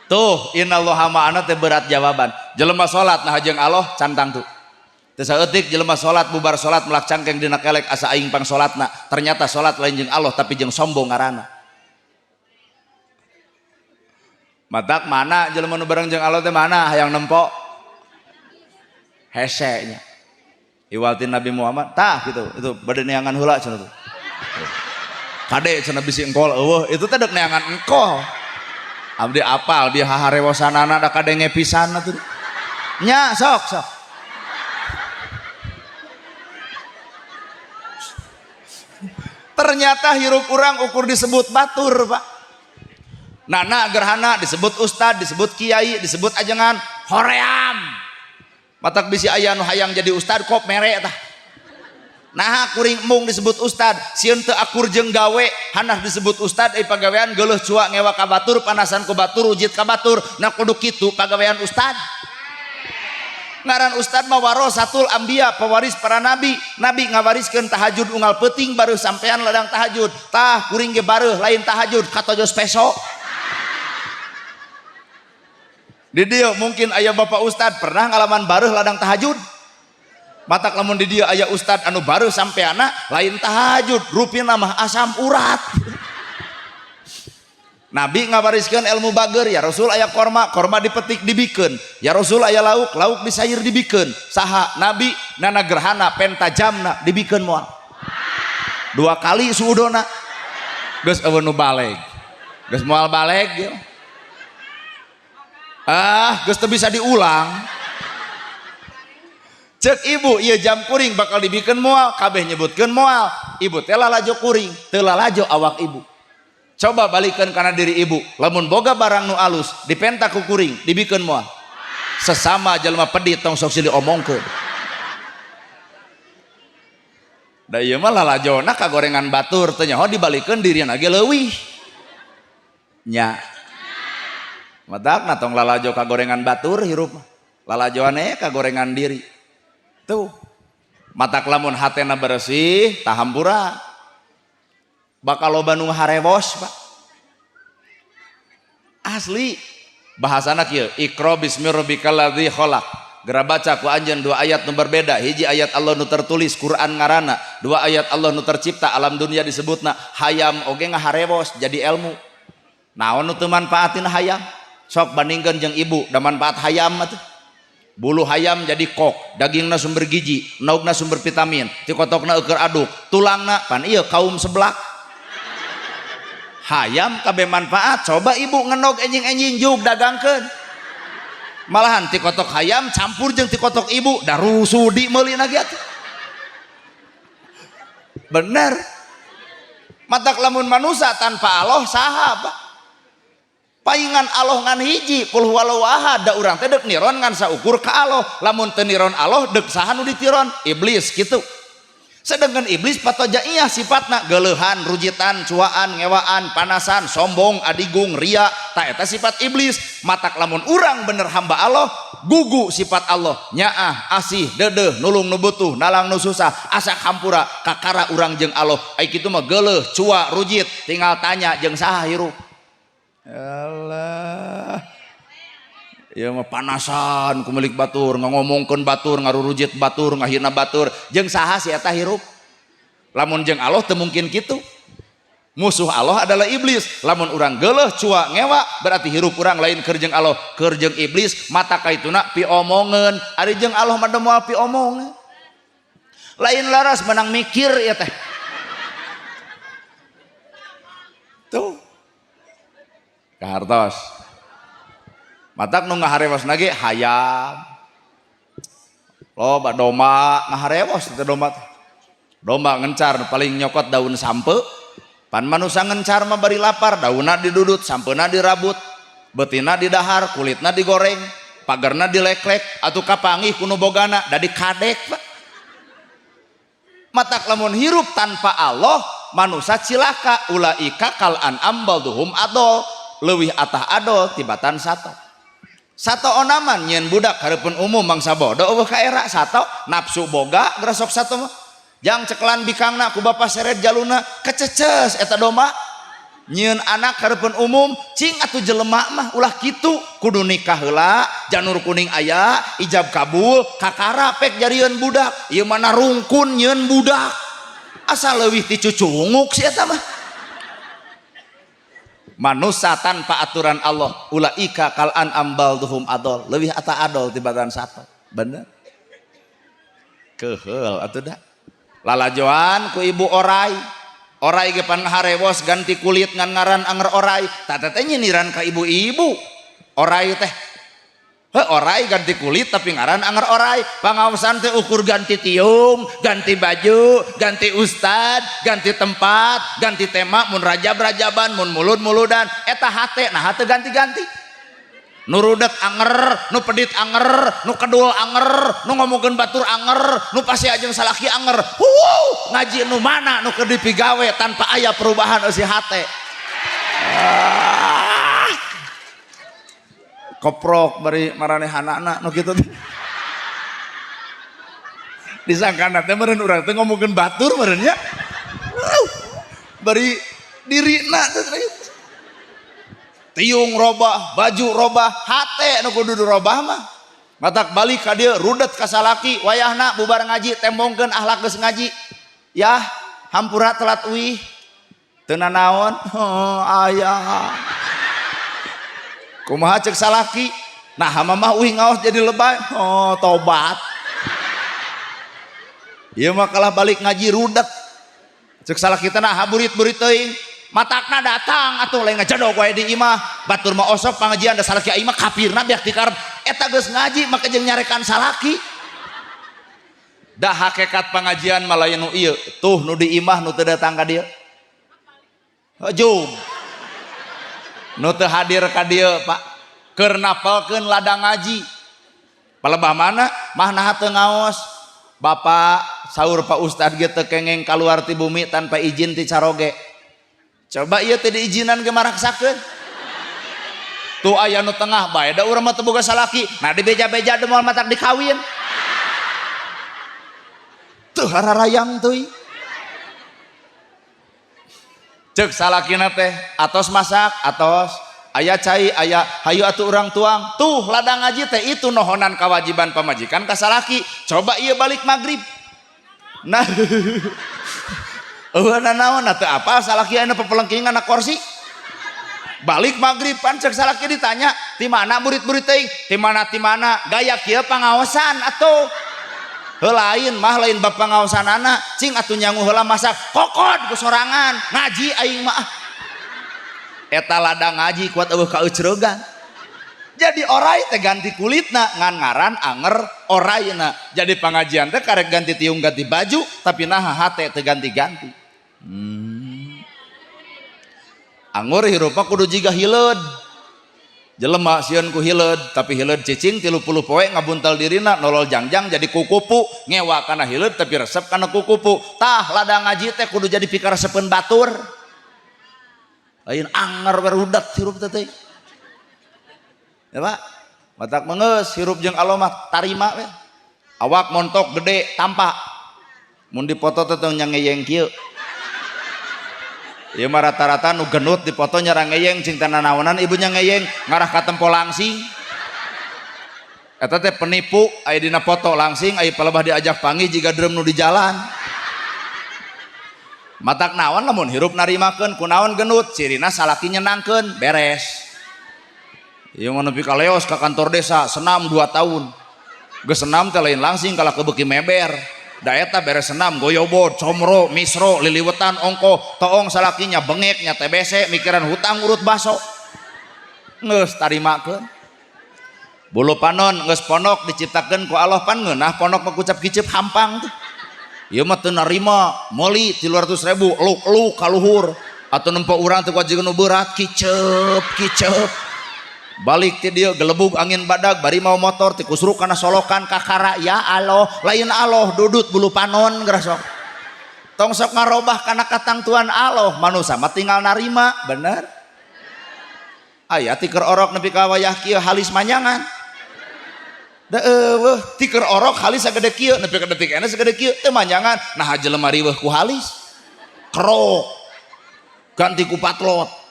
Tuh innallaha ma'ana teh berat jawaban. Jelema salat nah jeung Allah can tangtu. Teu saeutik jelema salat bubar salat melak cangkeng dina kelek asa aing pang salatna. Ternyata salat lain jeung Allah tapi jeung sombong ngaranna. Matak mana jelema nu bareng jeung Allah teh mana hayang nempo? Hese nya. Iwal ti Nabi Muhammad tah gitu. Itu bade neangan heula cenah tuh. Kade cenah bisi engkol eueuh itu teh deuk neangan engkol. Abdi apal dia haharewosanana da kadenge pisan atuh. Nya sok sok. Ternyata hirup urang ukur disebut batur, Pak. Nana gerhana disebut ustad, disebut kiai, disebut ajengan, hoream. Matak bisi aya nu hayang jadi ustad kop mere tah. Nah kuring embung disebut ustad, sieun teu akur jeung gawe, hanah disebut ustad pagawean geuleuh cua ngewa ka batur, panasan ku batur, rujit ka batur. Nah kudu kitu pagawean ustad. Ngaran ustad mah warasatul anbiya, pewaris para nabi. Nabi ngawariskeun tahajud unggal peuting baru sampean ladang tahajud. Tah kuring ge bareuh lain tahajud katojos peso. Di dieu mungkin aya bapak ustad pernah ngalaman bareuh ladang tahajud. Matak lamun di dieu aya ustad anu bareuh sampeana lain tahajud, rupina mah asam urat. Nabi ngawariskeun ilmu bager, ya Rasul aya korma, korma dipetik dibikeun. Ya Rasul aya lauk, lauk disayur dibikeun. Saha Nabi nana gerhana penta jamna dibikeun moal. Dua kali suudona. Geus eueuh nu baleg. Geus moal baleg ieu. Ah, geus teu bisa diulang. Cek ibu, ieu jam kuring bakal dibikeun moal, kabeh nyebutkeun moal. Ibu teh lalajo kuring, teu lalajo awak ibu. Coba balikan karena diri ibu, lamun boga barang nu alus dipenta ku kuring, dibikeun moal. Sesama jelema pedit tong sok silih omongkeun. Da ieu mah lalajona kagorengan batur teu nyaho dibalikeun dirina ge leuwih. Nya. Matakna tong lalajo kagorengan batur hirup mah. Lalajoane kagorengan diri. Tuh. Matak lamun hatena bersih tahampura. Bakal loba nu harewos, Pak. Asli bahasana kieu, Iqra bismi rabbikal ladzi khalaq. Geura baca ku anjeun dua ayat nu berbeda, hiji ayat Allah nu tertulis Quran ngaranna, dua ayat Allah nu tercipta alam dunia disebutna. Hayam oge ngaharewos jadi ilmu. Naon nu teu manfaatin hayam? Sok bandingkeun jeung ibu, da manfaat hayam mah teh. Bulu hayam jadi kok, dagingna sumber gizi, naugna sumber vitamin, tikotokna eueur aduk, tulangna pan ieu kaum seblak. Hayam kabeh manfaat, coba ibu ngenog enjing-enjing jug dagangkeun. Malahan tikotok hayam campur jeung tikotok ibu, da rusudi meuli ge atuh. Bener. Matak lamun manusia tanpa Allah saha, Pak? Paingan Allah ngan hiji, kul huwallahu ahad, da urang teh deuk niron ngan saukur ka Allah. Lamun teu niron Allah deuk saha nu ditiron? Iblis kitu. Sedangkan iblis patojaiyah sifatna geuleuhan, rujitan, cuaan, ngewaan, panasan, sombong, adigung, ria, ta eta sifat iblis. Matak lamun urang bener hamba Allah, gugu sifat Allah, nyaah, asih, dedeh, nulung nu butuh, nalang nu susah, asa hampura kakara urang jeung Allah. Ai kitu mah geuleuh, cua, rujit, tinggal tanya jeung saha hirup. Allah. Ieu mah panasan ku milik batur, ngomongkeun batur, ngarurujit batur, ngahina batur, jeung saha si eta hirup? Lamun jeung Allah teu mungkin kitu. Musuh Allah adalah iblis. Lamun urang geuleuh, cua, ngewa, berarti hirup urang lain keur jeung Allah, keur jeung iblis, mata kaituna piomongeun. Ari jeung Allah mah moal piomongeun. Lain laras menang mikir ieu teh. Tuh. Kahartos. Matak nu ngaharewos ge hayam. Loba domba ngaharewos teh domba teh. Domba ngencar paling nyokot daun sampe. Pan manusa ngencar mah bari lapar, daunna didudut, sampeuna dirabut, beutina didahar, kulitna digoreng, pagerna dileklek, atuh kapanggih ku nu bogana da dikadek, Pak. Matak lamun hirup tanpa Allah, manusa cilaka, ulaika kal an'am balduhum adol, leuwih atah adol tibatan sato. Sato onaman nyieun budak hareupeun umum mangsa bodoh eueuh ka era sato nafsu boga grasok sato mah. Jang cekelan bikangna ku bapa seret jaluna kececes eta domba. Nyieun anak hareupeun umum cing atuh jelema mah ulah kitu kudu nikah heula janur kuning aya ijab kabul kakara pek jarieun budak ieu mana rungkun nyieun budak asa leuwih ti cucunguk si eta mah. Manusa tanpa aturan Allah ulaika kal an'am balduhum adol leuwih ata adol tibatan sato. Bener keheul atuh da lalajoan ku ibu orai orai ge pan harewos ganti kulit ngan ngaran anger orai tah teh nyiniran ka ibu-ibu orai teh. Heh, orai ganti kulit tapi ngaran anger orai. Pangaosan teh ukur ganti tiung, ganti baju, ganti ustad, ganti tempat, ganti tema, mun rajab rajaban, mun mulud muludan. Eta hate, nah hate ganti-ganti. Nu rudet anger, nu pedit anger, nu kedul anger, nu ngomongkeun batur anger, nu pasti ajeng salaki anger. Huwu, ngaji nu mana nu keur dipigawe tanpa aya perubahan eusi hate. Ah. Koprok bari maranehanana nu kitu teh. Disangkana teh meureun urang teh ngomongkeun batur meureun nya. Bari dirina teh. Tiung robah, baju robah, hate nu kudu dirobah mah. Matak balik ka dieu rudet ka salaki, wayahna bubar ngaji tembongkeun akhlak geus ngaji. Yah, hampura telat uih. Teu nanaon? Oh, aya. Kumaha cek salaki? Nah, mamah uih ngaos jadi lebay. Oh, tobat. Ieu mah kalah balik ngaji rudet. Cek salaki teh nah burit-burit teuing. Matakna datang atuh lain ngajadog wae di imah. Batur mah osok pangajian da salaki aing mah kafirna beak dikarep. Eta geus ngaji maka jeung nyarekan salaki. Da hakikat pangajian mah lain nu ieu. Tuh nu di imah nu teu datang ka dieu. Jum. Nu teu hadir ka dieu, Pak. Keur napelkeun ladang ngaji. Palebah mana? Mah naha teu ngaos. Bapak saur Pak Ustad ge teu kengeng kaluar ti bumi tanpa izin ti caroge. Coba ieu teh diizinan ge maraksakeun. Tuh aya nu tengah bae da urang mah teu boga salaki. Nah dibeja-beja deui moal matak dikawin. Teu hararayang teuing. Cek salakina teh atos masak, atos aya cai, aya hayu atuh urang tuang. Tuh ladang ngaji teh itu nohonan kewajiban pamajikan ka salaki. Coba ieu balik maghrib. Nah, eueuh nanaon teu apa salaki aya pepelengkingan na kursi. Balik maghrib pan cek salaki ditanya, "Ti mana burit-burit teuing?" "Ti mana ti mana?" Gaya kieu pangaosan atuh. Heuh lain mah lain bab pangaosanana, cing atuh nyangu heula masak, kokod ku sorangan, ngaji aing mah. Eta ladang ngaji kuat eueuh kaeucreugan. Jadi orai teh ganti kulitna ngan ngaran anger oraina. Jadi pangajian teh karek ganti tiung ganti baju, tapi naha hate teu ganti-ganti. Anggur hirup mah kudu jiga hileud. Jelema sieun ku hileud, tapi hileud cicing 30 poe ngabuntal dirina nolol jangjang jadi kukupu, ngewa kana hileud tapi resep kana kukupu. Tah ladang ngaji teh kudu jadi pikaresepeun batur. Lain anger we rudet hirup teh. Ya Pak, matak mengeus hirup jeung Allah mah tarima we. Awak montok gede tampak. Mun dipoto teh tong ngeyeng kieu. Ieu mah rata-rata nu genut dipoto nyarang ngeyeng cing teh nanaonan ibunya ngeyeng ngarah ka tempo langsing. Eta teh penipu aya dina foto langsing aya palebah diajak panggih jiga drum nu di jalan. Matak naon lamun hirup narimakeun kunaon genut cirina salaki nyenangkeun beres. Ieu mah nepi ka leos ka kantor desa senam 2 tahun. Geus senam teh lain langsing kalah kebeuki meber. Da eta beres senam goyobod, comro, misro, liliwetan, ongko, toong salakinya bengek nya TBC mikiran hutang urut baso. Geus tarimakeun. Bulu panon geus ponok diciptakeun ku Allah pan ngeunah ponok mah kucap kicip hampang tuh. Ieu mah teu narima meuli 300.000 luk-luk ka luhur atuh nempo urang teh kuat nu berat kicep kicep. Balik ti dieu gelebug angin badag bari mau motor ti kusruk kana solokan kakara ya Allah lain Allah dudut bulu panon geura sok. Tong sok ngarobah kana katangtuan Allah manusa mah tinggal narima bener. Aya ti keur orok nepi ka wayah kieu halis manyangan. Da eueuh ti keur orok halis sagede kieu nepi ka detik engke sagede kieu teu manyangan nah jelema riweuh ku halis. Kerok ganti ku patlot.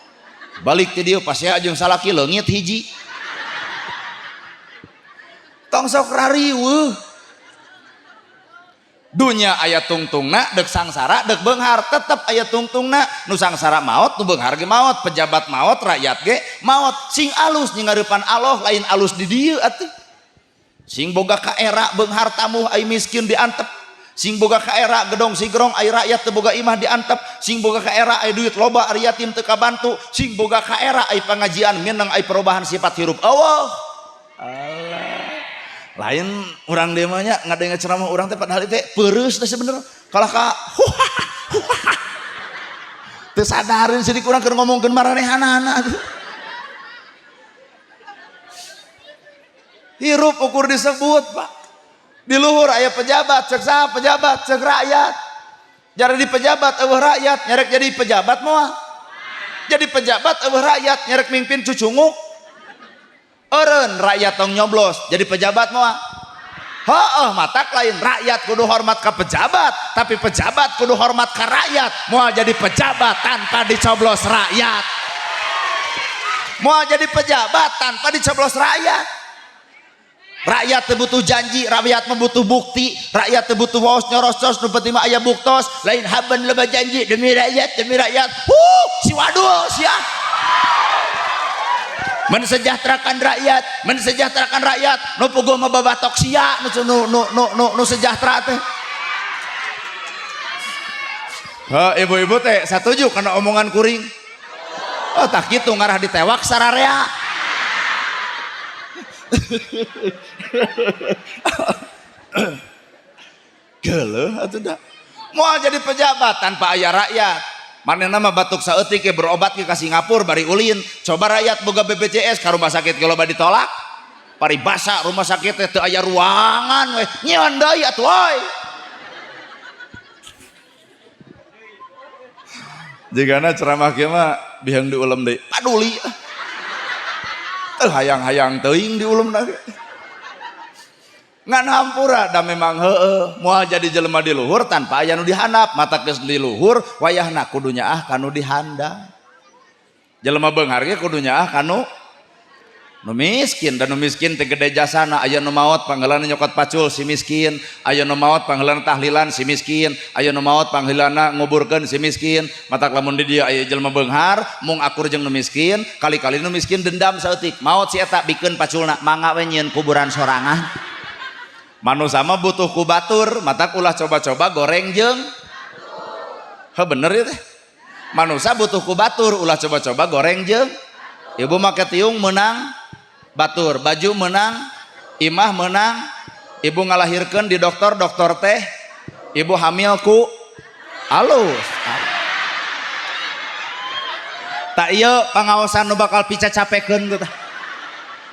Balik ti dieu pasea jeung salaki leungit hiji. Tong sok rariweuh. Dunya aya tungtungna deuk sangsara deuk beunghar tetep aya tungtungna nu sangsara maot nu beunghar ge maot pejabat maot rakyat ge maot sing alus nyingareupan Allah lain alus di dieu atuh. Sing boga kaera beunghar tamuh ai miskin diantep. Sing boga kaera gedong sigrong ai rakyat teu boga imah diantep. Sing boga kaera ai duit loba ari yatim teu kabantu. Sing boga kaera ai pangajian mineng ai perubahan sifat hirup Allah. Allah. Lain urang dieu mah nya ngadenge ceramah urang teh padahal teh peureus teh sebenerna. Kalah ka teu sadareun sidik urang keur ngomongkeun maranehanana. Hirup ukur disebut, Pak. Di luhur aya pejabat, cek saha pejabat, cek rakyat. Jadi pejabat eueuh rakyat, nyerek jadi pejabat moal. Jadi pejabat eueuh rakyat, nyerek mimpin cucunguk. Eureun rakyat tong nyoblos, jadi pejabat moal. Heueuh, matak lain rakyat kudu hormat ka pejabat, tapi pejabat kudu hormat ka rakyat. Moal jadi pejabat tanpa dicoblos rakyat. Moal jadi pejabat tanpa dicoblos rakyat. Rakyat teu butuh janji, rakyat mah butuh bukti, rakyat teu butuh waos nyorostos, nu penting mah aya buktos, lain haben loba janji demi rakyat, demi rakyat. Huh, si wadul sia. Mensejahterakan rakyat, mensejahterakan rakyat, nu puguh mah babatok sia, nu nu nu nu, nu sejahtera teh. Ha, ibu-ibu teh satuju kana omongan kuring. Oh, tak kitu ngarah ditewak sararea. Geuleuh atuh da. Moal jadi pejabat tanpa aya rakyat. Manehna mah batuk saeutik ge berobat ke ka Singapura bari ulin. Coba rakyat boga BPJS ka rumah sakit ge loba ditolak. Paribasa rumah sakit teh teu aya ruangan we. Nyeun deui atuh euy. Jigana ceramah kieu mah biheung diulem deui. Paduli. Teu hayang-hayang teuing diulem deui. Ngan hampura da memang heueuh moal jadi jelema di luhur tanpa aya nu dihandap, mata geus di luhur wayahna kudu nyaah kanu dihandap. Jelema beunghar ge kudu nyaah kanu nu miskin, dan nu miskin teh gede jasana. Aya nu maot pangheulana nyokot pacul si miskin, aya nu maot pangheulana tahlilan si miskin, aya nu maot pangheulana nguburkeun si miskin. Matak lamun di dieu aya jelema beunghar mung akur jeung nu miskin, kali-kali nu miskin dendam saeutik, maot si eta bikeun paculna, mangga we nyieun kuburan sorangan. Manusa mah butuh ku batur, matak ulah coba-coba goreng jeung. Heuh, bener ieu teh. Manusa butuh ku batur, ulah coba-coba goreng jeung. Ibu make tiung menang batur, baju menang, imah menang, ibu ngalahirkeun di dokter, dokter teh ibu hamil ku alus. Tak ieu pangaosan nu bakal picacapekeun teh.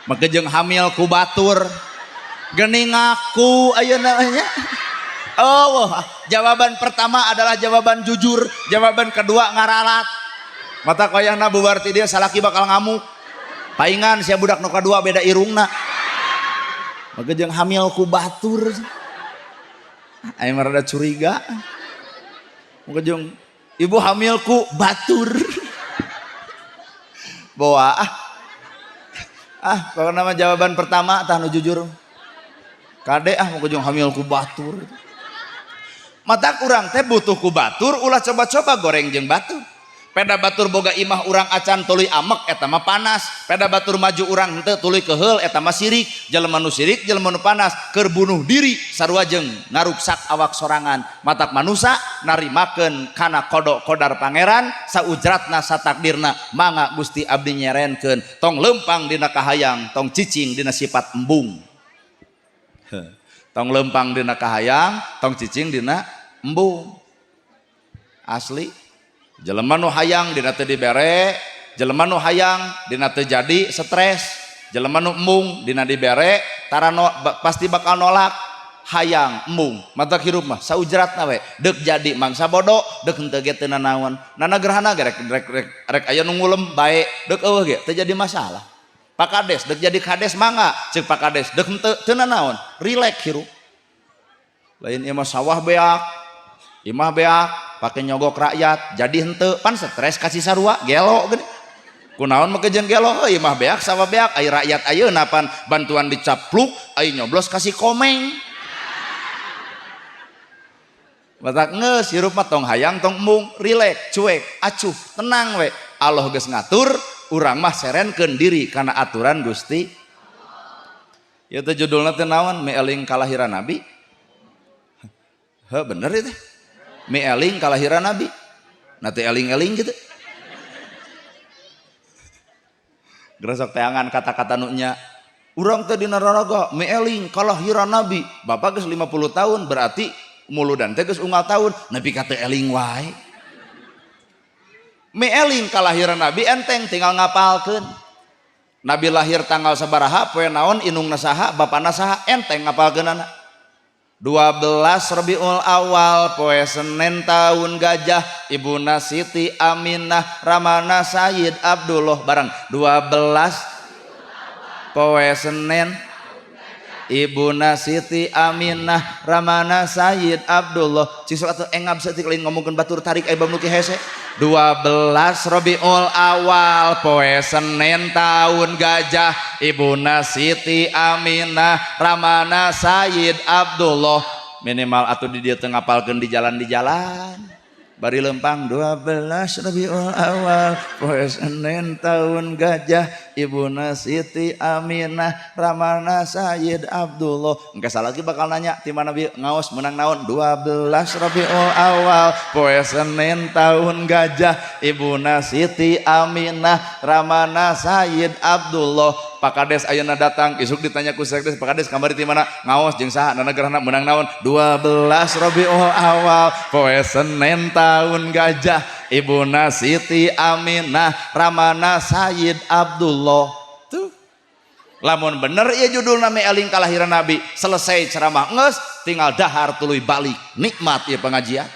Make jeung hamil ku batur. Geuning ngaku ayeuna nya. Oh, jawaban pertama adalah jawaban jujur, jawaban kedua ngaralat. Mata koyahna bubar ti dia salaki bakal ngamuk. Paingan sia budak nu kadua beda irungna. Maka jeung hamil ku batur. Aing mah rada curiga. Maka jeung ibu hamil ku batur. Bawa ah. Ah, pokokna mah jawaban pertama tah nu jujur. Kade ah maka jeung hamil ku batur. Mata urang teh butuh ku batur, ulah coba-coba goreng jeung batur. Peda batur boga imah urang acan tuluy amek eta mah panas. Peda batur maju urang henteu tuluy keheul eta mah sirik. Jelema nu sirik, jelema nu panas keur bunuh diri sarua jeung ngaruksak awak sorangan. Matak manusa narimakeun kana qada qadar pangeran saujratna satakdirna mangga Gusti abdi nyerenkeun. Tong leumpang dina kahayang, tong cicing dina sifat embung. Tong leumpang dina kahayang, tong cicing dina embung. Asli jelema nu hayang dina teu dibere, jelema nu hayang dina teu jadi stres, jelema nu embung dina dibere tara no, pasti bakal nolak. Hayang embung mata hirup mah saujratna we, deuk jadi mangsa bodoh, deuk henteu ge teu nanaon. Nana gerhana ge rek aya nu ngulem bae, deuk eueuh ge teu jadi masalah. Pak Kades deuk jadi kades mangga, ceuk Pak Kades deuk henteu teu nanaon, rileks hirup. Lain ieu mah sawah beak, imah beak, pake nyogok rakyat, jadi henteu pan stres kasih sarua gelo geuning. Kunaon make jeung gelo, heuh imah beak sawah beak, ai rakyat ayeuna pan bantuan dicapluk, ai nyoblos kasih komeng. Batak geus hirup mah tong hayang tong embung, rileks, cuek, acuh, tenang we. Allah geus ngatur, urang mah serenkeun diri kana aturan Gusti. Ieu teh judulna teh naon? Mieling kalahiran Nabi. Heuh bener ieu teh. Mieling kalahiran Nabi. Na teh eling-eling gitu. Geus sok teangan kata-kata nu nya. Urang teh dina raraga mieling kalahiran Nabi. Bapak geus 50 tahun, berarti muludan teh geus unggal tahun, nepi ka teu eling wae. Mieling kalahiran Nabi enteng, tinggal ngapalkeun. Nabi lahir tanggal sabaraha, poe naon, indungna saha, bapana saha, enteng ngapalkeunana. 12 Rabiul Awal, poe Senin, tahun gajah, ibuna Siti Aminah, ramana Sayyid Abdullah. Bareng, 12 poe Senin, ibuna Siti Aminah, ramana Sayyid Abdullah. Cing sok atuh engab saeutik, lain ngomongkeun batur, tarik aya bab nu hese. 12 Rabiul Awal, poe Senin, tahun gajah, ibuna Siti Aminah, ramana Sayyid Abdullah. Minimal atuh di dieu teu ngapalkeun di jalan, di jalan bari lempang. 12 Rabiul Awal, poe Senin, tahun gajah, ibuna Siti Aminah, ramana Sayyid Abdullah. Engke lagi bakal nanya ti mana bi ngaos, menang naon. 12 Rabiul Awal, poe Senin, tahun gajah, ibuna Siti Aminah, ramana Sayyid Abdullah. Pak Kades ayeuna datang, isuk ditanya ku Sekdes, "Pak Kades, kamari ti mana ngaos, jeung saha, nana gerhana, menang naon?" 12 Rabiul Awal, poe Senin, tahun gajah, ibuna Siti Aminah, ramana Sayyid Abdullah. Tuh, lamun bener ya judul nami eling kalahiran Nabi, selesai ceramah nges tinggal dahar tuluy balik, nikmat ya pengajian.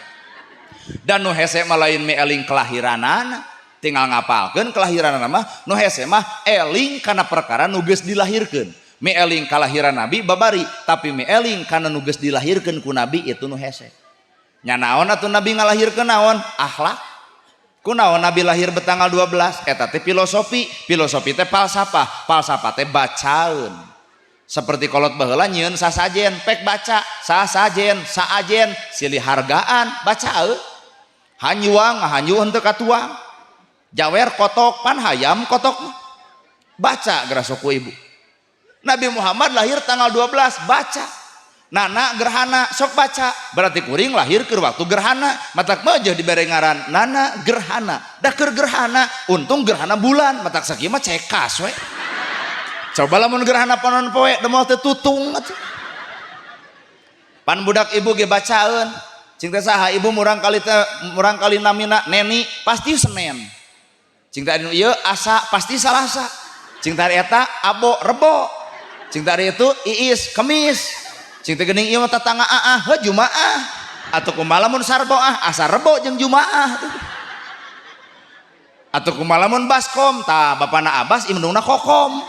Dan nu hese mah lain eling kelahiranana, tinggal ngapalkeun kelahiran mah. Nu hese mah eling kana perkara nu geus dilahirkeun. Eling kalahiran Nabi babari, tapi eling kana nu geus dilahirkeun ku Nabi, itu nu hese nya. Naon atuh Nabi ngalahirkeun? Naon? Akhlak. Kunaon Nabi lahir betanggal 12? Eta teh filosofi. Filosofi teh falsafah, falsafah teh bacaeun. Seperti kolot baheula nyieun sasajen, pek baca sasajen, saajen silih hargaan, bacaeun. Hanyuang, hanyu henteu katuang, jawer kotok, pan hayam kotok mah. Baca gerasok ku ibu. Nabi Muhammad lahir tanggal 12, baca. Nana gerhana, sok baca. Berarti kuring lahir ke waktu gerhana, matak mah dibere ngaran Nana Gerhana. Da keur gerhana, untung gerhana bulan, matak sakieu mah cekas we. Coba lamun gerhana panon poe, demol teu tutung atuh. Pan budak ibu ge bacaeun. Cing teh saha ibu murang kali teh, murang kali namina Neni, pasti Senin. Cing teh anu ieu Asa, pasti Salasa. Cing teh eta Abo, Rebo. Cing teh itu Iis, Kemis. Cing teh geuning ieu mah tetangga aah, heuh, Jumaah. Atuh kumaha lamun Sarbo ah, asa Rebo jeung Jumaah. Atuh kumaha lamun Baskom, tah bapana Abbas, indungna Kokom.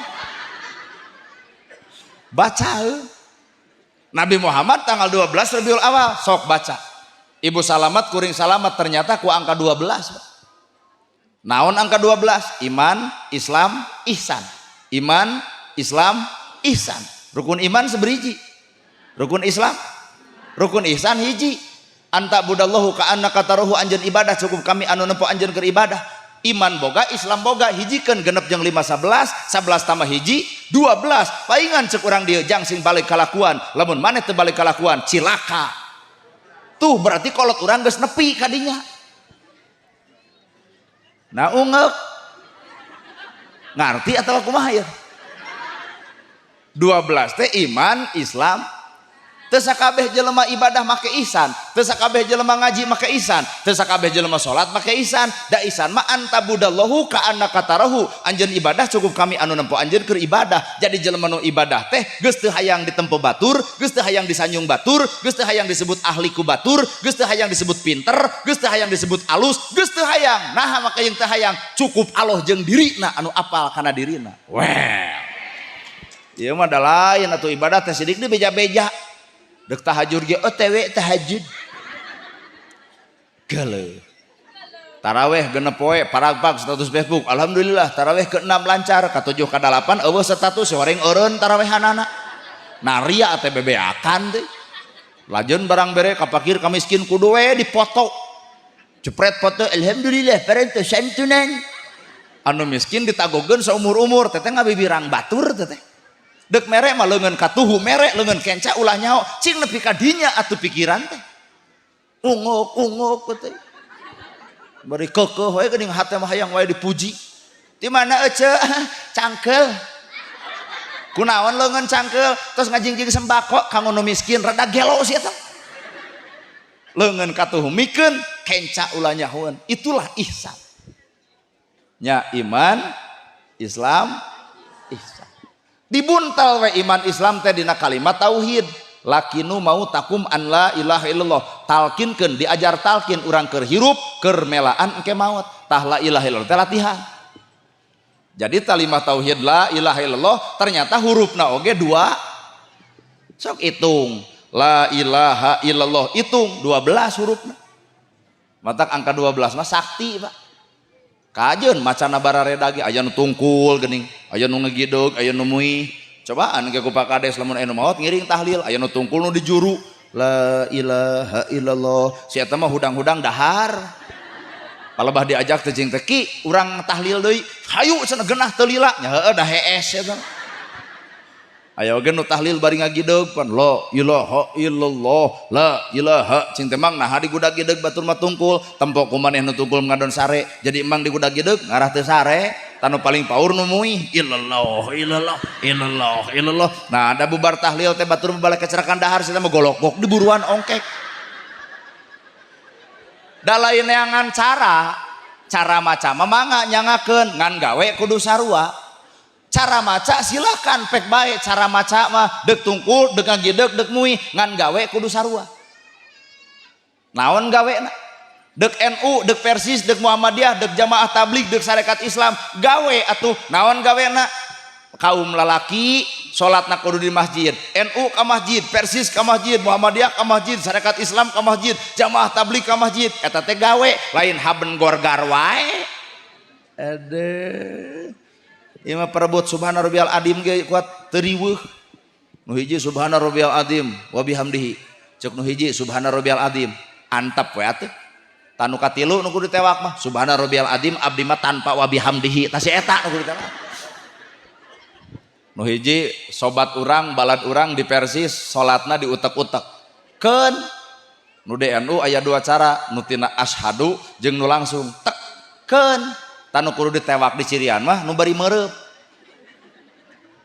Baca heuh. Nabi Muhammad tanggal 12 Rabiul Awal, sok baca. Ibu salamat, kuring salamat, ternyata ku angka 12. Naon angka 12? Iman, Islam, ihsan. Iman, Islam, ihsan. Rukun iman seberiji. Rukun Islam, rukun ihsan hiji. An ta'budallahu ka'annaka tarahu, anjeun ibadah cukup kami anu nempo anjeun keur ibadah. Iman boga, Islam boga, hijikeun genep jeung 5 11, 11 tambah hiji 12. Paingan cek urang dieu jang sing balik kalakuan. Lamun maneh teu balik kalakuan, cilaka. Tuh berarti kolot urang geus nepi kadinya. Nah, ungek ngarti atau kumaha ya? 12 teh iman, Islam. Teu sakabeh jelema ibadah make ihsan, teu sakabeh jelema ngaji make ihsan, teu sakabeh jelema salat make ihsan. Da ihsan mah an ta'budallahu ka'annaka tarahu, anjeun ibadah cukup kami anu nempo anjeun keur ibadah. Jadi jelema nu ibadah teh geus teu hayang ditempo batur, geus teu hayang disanjung batur, geus teu hayang disebut ahli ku batur, geus teu hayang disebut pinter, geus teu hayang disebut alus, geus teu hayang. Nah, maka yang teu hayang cukup Allah jeung dirina anu apal kana dirina. Well, ieu mah da lain atuh, ibadah teh sidik di beja-beja. Dek tahajud ge OTW tahajud. Geuleuh. Taraweh 6 poe paragpag status Facebook. Alhamdulillah taraweh ke-6 lancar, ke-7 ke-8 euweuh status, horeng eureun tarawehanana. Nah, ria teh bebeakan teh. Lajeun barang bere ka fakir ka miskin kudu we dipoto. Jepret foto, alhamdulillah parantos santunan. Anu miskin ditagogeun saumur-umur, teteh ngabibirang batur teteh. Dek mere mah leungeun katuhu mere, leungeun kenca ulah nyaho, cing nepi ka dinya atuh pikiran teh. Unguk unguk teh. Bari keukeuh we geuning hate mah hayang wae dipuji. Di mana ece? Cangkel. Kunaon leungeun cangkeul terus ngajingjing sembako kanggo nu miskin rada gelo si eta. Leungeun katuhumikeun kenca ulah nyahoeun. Itulah ihsan. Nya iman, Islam, ihsan. Dibuntal we iman Islam teh dina kalimat tauhid. Lakinu mau takum an la ilaha illallah. Talkinkeun diajar talkin urang keur hirup, keur melaan engke maot. Tah la ilaha illallah teh latihan. Jadi kalimah tauhid la ilaha illallah ternyata hurufna oge dua. Sok hitung. La ilaha illallah hitung 12 hurufna. Matak angka 12 mah sakti, Pak. Kajeun macana barareda ge aya nu tungkul geuning, aya nu ngegideg, aya nu muih. Cobaan ke ku Pak Kades lamun aya nu maot ngiring tahlil, aya nu tungkul nu dijuru. La ilaha illallah. Si eta mah hudang-hudang dahar. Palebah diajak teh jeung teh ki urang tahlil deui. Hayu cenah genah teu lila. Nya heueuh da hees eta. Aya oge nu tahlil bari ngagideg pan la ilaha illallah la ilaha cing teh mang naha digudag-gideg batur mah tungkul tempo ku maneh nu tungkul ngadon sare jadi emang digudag-gideg ngarah teu sare tanu paling paur nu muih illallah illallah illallah illallah. Nah ada bubar tahlil teh batur balik kecerakan dahar sia mah golok-gok di buruan ongkek. Da lain neangan cara cara maca mah mangga nyangakeun ngan gawe kudu sarua. Cara maca silakan pek bae cara maca mah dek tungkul dek ngagideg dek muih ngan gawe kudu sarua. Naon gawena? Dek NU, dek Persis, dek Muhammadiyah, dek Jamaah Tabligh, dek Sarekat Islam, gawe atuh naon gawena? Kaum lalaki salatna kudu di masjid, NU ka masjid, Persis ka masjid, Muhammadiyah ka masjid, Sarekat Islam ka masjid, Jamaah Tabligh ka masjid, eta teh gawe lain haben gorgar wae. Aduh. Ieu mah perebut subhana rabbiyal adim ge kuat teu riweuh. Nu hiji subhana rabbiyal adim wa bihamdihi. Ceuk nu hiji subhana rabbiyal adim, antep we atuh. Tanu katilu nu kudu ditewak mah subhana rabbiyal adim abdi mah tanpa wa bihamdihi. Tah si eta nu kudu ditewak. Nu hiji sobat urang, balad urang di Persis salatna diutek-utek. Keun nu di NU aya dua cara, nu tina asyhadu jeung nu langsung tek keun. Tanu kudu ditewak di cirian mah nu bari meureup.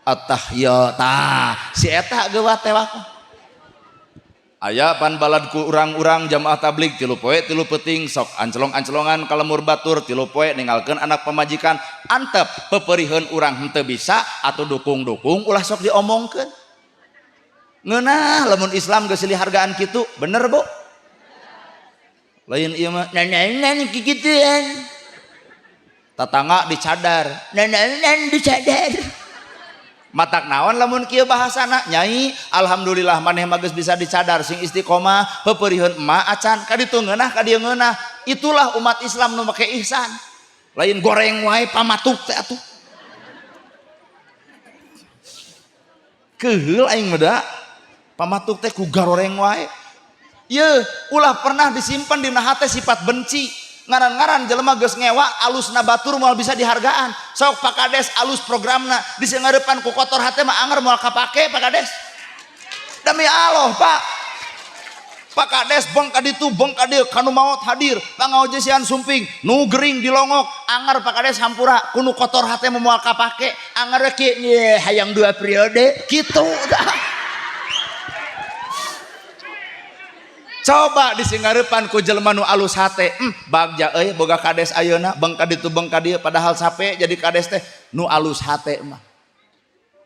Attahiyat tah si eta geuwat tewak. Aya pan balad ku urang-urang jamaah tabligh 3 poe 3 peuting sok ancelong-ancelongan ka lemur batur 3 poe ninggalkeun anak pamajikan antep peperiheun urang henteu bisa atau dukung-dukung ulah sok diomongkeun. Ngeunah lamun Islam geus silih hargaan kitu bener Bu? Lain ieu mah nananan kikituan. Tatangga dicadar, nananan dicadar. Matak naon lamun kieu bahasana nyai alhamdulillah maneh mah geus bisa dicadar sing istiqomah peperiheun emak acan ka ditu ngeunah ka dieu ngeunah. Itulah umat Islam nu make ihsan. Lain goreng wae pamatuk teh atuh. Keheul aing mah da. Pamatuk teh ku garoreng wae. Yeuh, ulah pernah disimpan dina hate sifat benci. Ngaran-ngaran jelema geus ngewa alusna batur moal bisa dihargaan. Sok Pak Kades alus programna disengarepan ku kotor hate mah anger moal kapake Pak Kades. Demi Allah Pak. Pak Kades beng ka ditu beng ka dieu kanu maot hadir pangaojesian sumping nu gering dilongok anger Pak Kades hampura kunu kotor hate mah moal kapake anger kieu ye hayang 2 periode kitu dah. Coba disingarepan ku jelema nu alus hate, bagja euy boga kades ayeuna beng ka ditu beng ka dieu padahal sape jadi kades teh nu alus hate mah.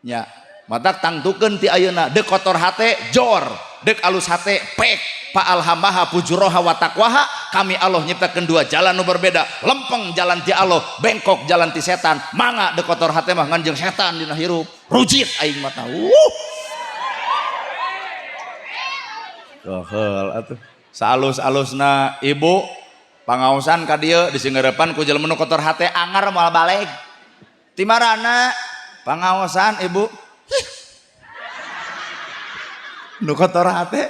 Nya, matak tangtukeun ti ayeuna deuk kotor hate jor, deuk alus hate pek. Fa alhamaha fujuraha wa taqwaha, kami Allah nyiptakeun dua jalan nu berbeda, lempeng jalan ti Allah, bengkok jalan ti setan. Mangga deuk kotor hate mah ngan jeung setan dina hirup. Rujit aing mah tahu. Keheul atuh. Saalus-alusna ibu pangaosan ka dieu disingeurepan ku jelema nu kotor hate angar moal baleg. Ti marana pangaosan ibu? Nu kotor hate.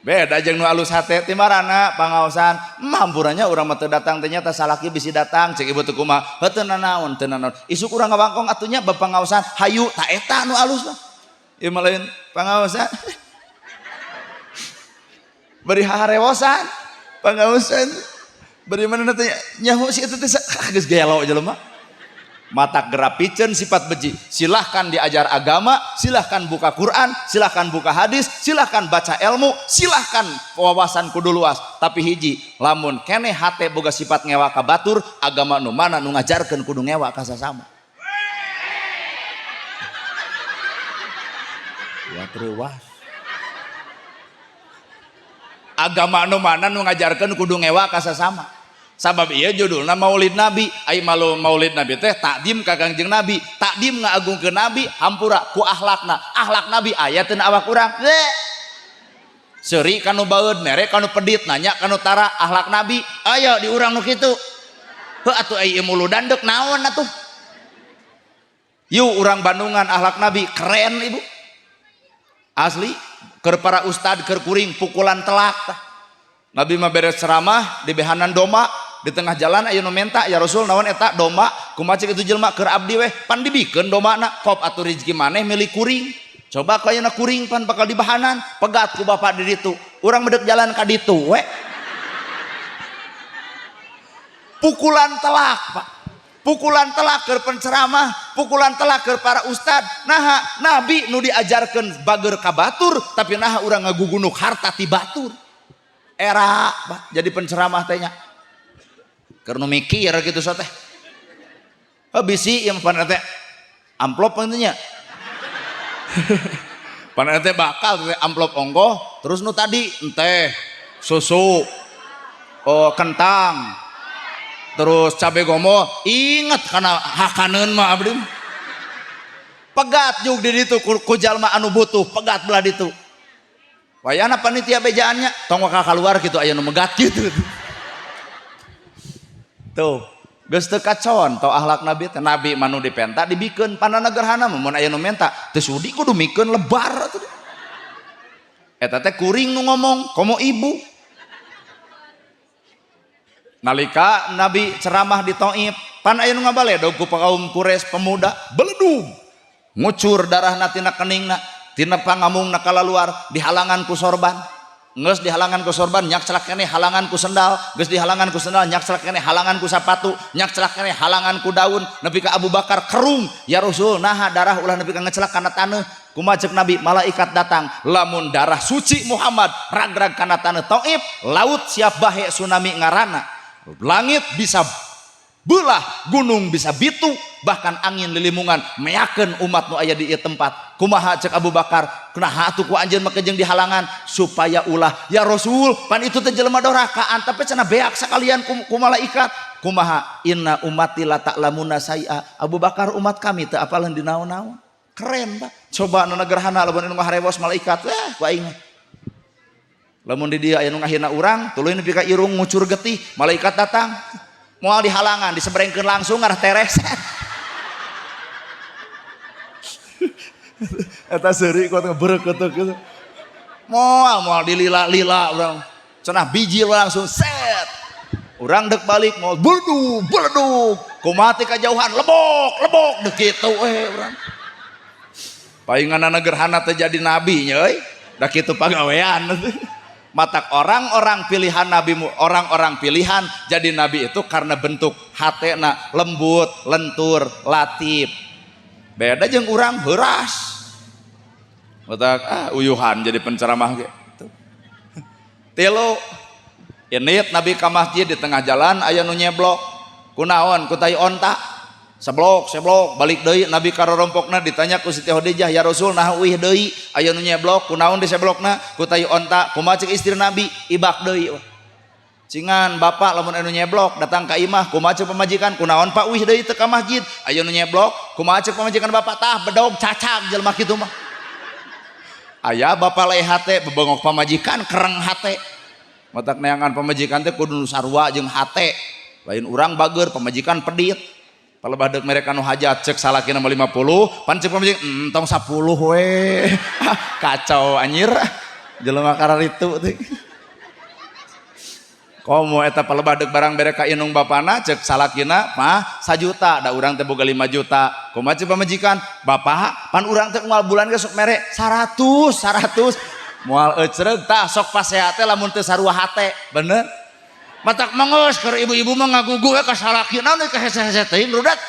Beda jeung nu alus hate ti marana pangaosan. Mampurannya urang mah teu datang teh nya teh salaki bisi datang cek ibu teu kumaha. Heuh teu nanaon teu nanaon. Isuk urang ngawangkong atuh nya bab pangaosan hayu ta eta nu alus mah. Ieu mah lain pangaosan. Beri harewosan pangaosan beri mana teh nyaho si eta teh geus gelo jelema. Mata gerapiceun sifat beji. Silahkan diajar agama, silahkan buka Quran, silahkan buka hadis, silahkan baca ilmu, silahkan wawasan kudu luas. Tapi hiji, lamun keneh hate boga sifat ngewa ka batur, agama nu mana nu ngajarkeun kudu ngewa ka sasama. Ya terus. Agama nu mana nu ngajarkeun kudu ngewa ka sasama. Sabab ieu judulna Maulid Nabi. Ai malu Maulid Nabi teh takdim ka Kangjeng Nabi, takdim ngaagungkeun Nabi, hampura ku akhlakna. Akhlak Nabi aya teu awak urang. Seuri kanu baeud, mere kanu pedit, nanya kanu tara, akhlak Nabi aya di urang nu kitu. Heuh atuh ai ieu muludan deuk naon atuh. Yuk urang Bandungan akhlak Nabi keren ibu. Asli keur para ustad keur kuring pukulan telak tah. Nabi mah beres ceramah di behanan domba di tengah jalan aya nu menta, ya Rasul naon eta domba, kumaha cek itu jelema keur abdi weh, pan dibikeun dombana, kop atuh rezeki maneh milik kuring. Coba ka ayeuna kuring pan bakal dibahanan, pegat ku bapak di ditu. Urang bedek jalan ka ditu we. Pukulan telak, Pak. Pukulan telak keur penceramah, pukulan telak keur para ustad. Naha nabi nu diajarkeun bager ka batur, tapi naha urang ngagugunuk harta ti batur. Era, Pak, jadi penceramah teh nya. Keur nu mikir kitu so teh. Oh, bisi ieu mah pan teh amplop nya. Pan teh bakal teh amplop ongkoh, terus nu tadi enteh susu, oh, kentang, terus cabe gomo, inget kana hakaneun mah abdi mah. Pegat juk di ditu ku jalma anu butuh, pegat belah ditu. Wayahna panitia bejaannya, tong waka keluar gitu aya nu megat gitu. Tuh, geus teu kacontoh akhlak Nabi teh. Nabi mah nu dipenta dibikeun, panana gerhana mah mun aya nu menta teu sudi kudu mikeun lebar atuh. Eta teh kuring nu ngomong, komo ibu. Nalika Nabi ceramah di Taif, pan aya nu ngabaledog ku kaum Quraisy pemuda, beledug. Ngucur darahna tina keningna, tina pangamungna kalaluar, dihalangan ku sorban. Geus dihalangan ku sorban, nyak celak keneh halangan ku sendal, geus dihalangan ku sendal, nyak celak keneh halangan ku sapatu, nyak celak keneh halangan ku daun, nepi ka Abu Bakar kerung, ya Rasul, naha darah ulah nepi ka ngecelak kana taneuh. Kumaha ceuk Nabi, malaikat datang, lamun darah suci Muhammad ragrag kana taneuh Taif, laut siap bahe tsunami ngarana. Langit bisa belah, gunung bisa bitu, bahkan angin lilimungan meyakeun umat nu aya di ieu tempat. Kumaha cek Abu Bakar, kunaha atuh ku anjeun mah jeung dihalangan supaya ulah, ya Rasul, pan itu teh jelema dorakaan, tapi cenah beak sakalian ku malaikat. Kumaha inna ummati la ta'lamuna saia. Abu Bakar umat kami teu apaleun di naon-naon. Keren, Pak. Coba nu gerhana lamun anu ngaharewos malaikat, ku aing mah. Lamun di dieu aya nu ngahina urang, tuluy nepi ka irung ngucur getih, malaikat datang. Moal dihalangan, disebrengkeun langsung ngarah teres. Eta seuri kuat ngeberketek gitu. Moal moal dilila-lila urang. Cenah biji langsung set. Urang dek balik moal beledug, beledug. Kumaha teh kajauhan lebok, lebok dek kitu we urang. Painganana gerhana teh jadi nabi nya euy. Da kitu pagawean. Matak orang-orang pilihan Nabi, orang-orang pilihan jadi nabi itu karena bentuk hatena lembut, lentur, latif. Beda jeung urang heuras. Matak uyuhan jadi penceramah ge. Tilu init Nabi ka masjid di tengah jalan aya nu nyeblok. Kunaon? Ku tai onta. Seblok, seblok, balik deui Nabi ka rorompokna ditanya ku Siti Khadijah, ya Rasul naha uih deui aya nu nyeblok, kunaon diseblokna? Ku tai onta. Kumaha ceuk istri Nabi? Ibak deui. Cingan bapak lamun anu nyeblok datang ka imah, kumaha ceuk pamajikan? Kunaon Pak uih deui teu ka masjid? Aya nu nyeblok, kumaha ceuk pamajikan bapak? Tah bedog cacag jelema kitu mah. Aya bapak lae hate bebengok pamajikan kereng hate. Matak neangan pamajikan teh kudu nu sarua jeung hate. Lain urang bager pamajikan pedit. Palebah deuk mereka nu hajat cek salakina mah 50, pan cek pamajikan entong 10 we. Kacau anjir. Jelema kararitu teh. Komo eta palebah deuk barang bere ka inung bapana cek salakina mah 1 juta, da urang teh boga 5 juta. Kumaha cek pamajikan? Bapak, pan urang teh unggal bulan ge sok mere 100, 100. Moal ecreug tah sok pasea teh lamun teu sarua hate, bener? Matak mangos keur ibu-ibu mah ngagugu we ka salakina nu ka hese-hese teuing rudat.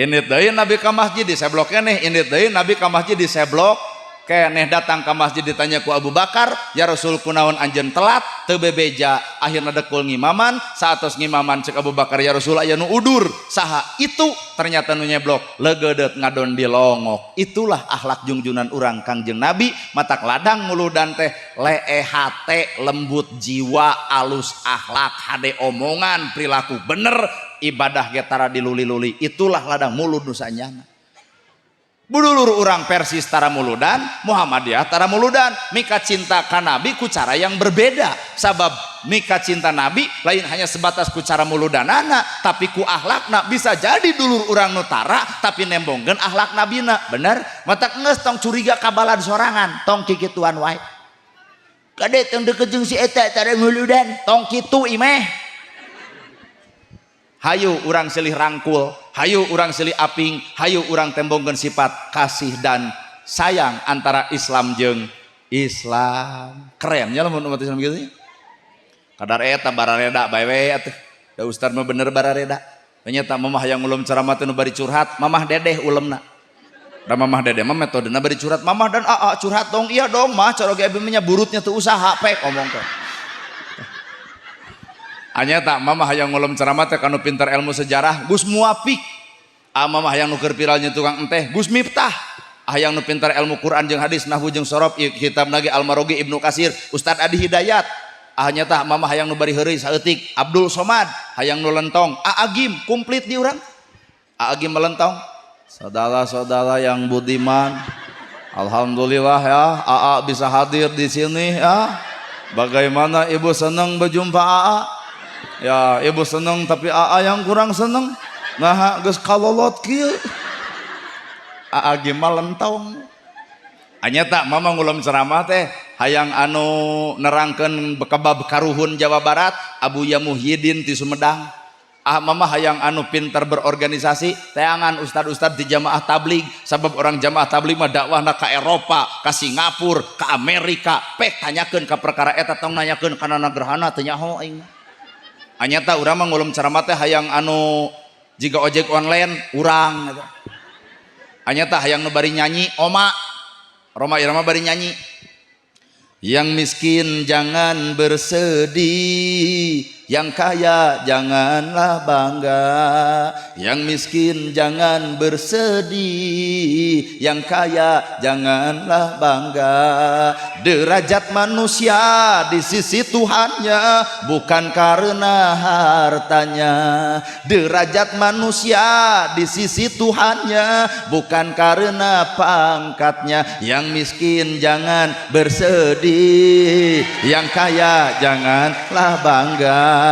Indit deui Nabi ka masjid di seblok keneh, indit deui Nabi ka masjid di seblok keneh. Datang ka masjid ditanya ku Abu Bakar, ya Rasul kunaon anjeun telat? Teu bebeja. Akhirna dekul ngimaman. Saatos ngimaman cek Abu Bakar, ya Rasul aya nu udur. Saha itu? Ternyata nu nyeblok leugeudeut ngadon di longok. Itulah akhlak jungjunan urang Kangjeng Nabi. Matak ladang muludan teh leeh hate, lembut jiwa, alus akhlak, hade omongan, perilaku bener, ibadah ge tara diluli-luli. Itulah ladang mulud nu sanyana. Budulur urang Persis tara muludan, Muhammadiyah tara muludan, mika cinta ka Nabi ku cara yang berbeda. Sabab mika cinta Nabi lain hanya sebatas ku cara muludanana, tapi ku akhlakna. Bisa jadi dulur urang nu tara tapi nembongkeun akhlak nabina, bener? Matak geus tong curiga ka balad sorangan, tong kikituan wae. Kade tong deket jeung si eta tara muludan, tong kitu imeh. Hayu urang silih rangkul, hayu urang silih aping, hayu urang tembongkeun sifat kasih dan sayang antara Islam jeung Islam. Kerennya lamun umat Islam gitu. Kadar eta barareda bae we atuh. Da ustad mah bener barareda. Ternyata mamah yang ulem ceramah teh nu bari curhat, mamah dedeh ulemna. Da mamah dedeh mah metodena bari curhat, mamah dan aa curhat dong, iya dong mah cara ge abi mah burutnya tuh usaha pek omong teh. Anya tak mamah hayang ngulem ceramah teh kanu pintar ilmu sejarah Gus Muwafiq. Ah mamah hayang nu keur viralnya tukang enteh Gus Miftah. Hayang nu pintar ilmu Quran jeung hadis, nahwu jeung sorof, kitab nage Al-Marogi Ibnu Kasir, Ustad Adi Hidayat. Ah nyata mamah hayang nu bari heureuy saeutik Abdul Somad, hayang nu lentong Agim komplit di urang. Agim melentong. Saudara-saudara yang budiman, alhamdulillah ya AA bisa hadir di sini ya. Bagaimana ibu senang berjumpa AA? Ya ibu seneng tapi AA yang kurang seneng. Nah geus kalolot kieu. AA ge mah lentong. Anya tak mama ngulem ceramah teh hayang anu nerangkeun kebab karuhun Jawa Barat Abuya Muhyiddin ti Sumedang. Ah mama hayang anu pintar berorganisasi teangan ustad-ustad di jamaah tabligh, sabab orang jamaah tabligh mah dakwahna ka Eropa, ka Singapura, ka Amerika. Pek tanyakeun ka perkara eta, tong nanyakeun kana gerhana teu nyaho aing. Anyata urang mah ngulem ceramah teh hayang anu jiga ojek online urang gitu. Anyata hayang nu bari nyanyi oma Roma Irama bari nyanyi. Yang miskin jangan bersedih, yang kaya janganlah bangga. Yang miskin jangan bersedih, yang kaya janganlah bangga. Derajat manusia di sisi Tuhannya bukan karena hartanya. Derajat manusia di sisi Tuhannya bukan karena pangkatnya. Yang miskin jangan bersedih, yang kaya janganlah bangga.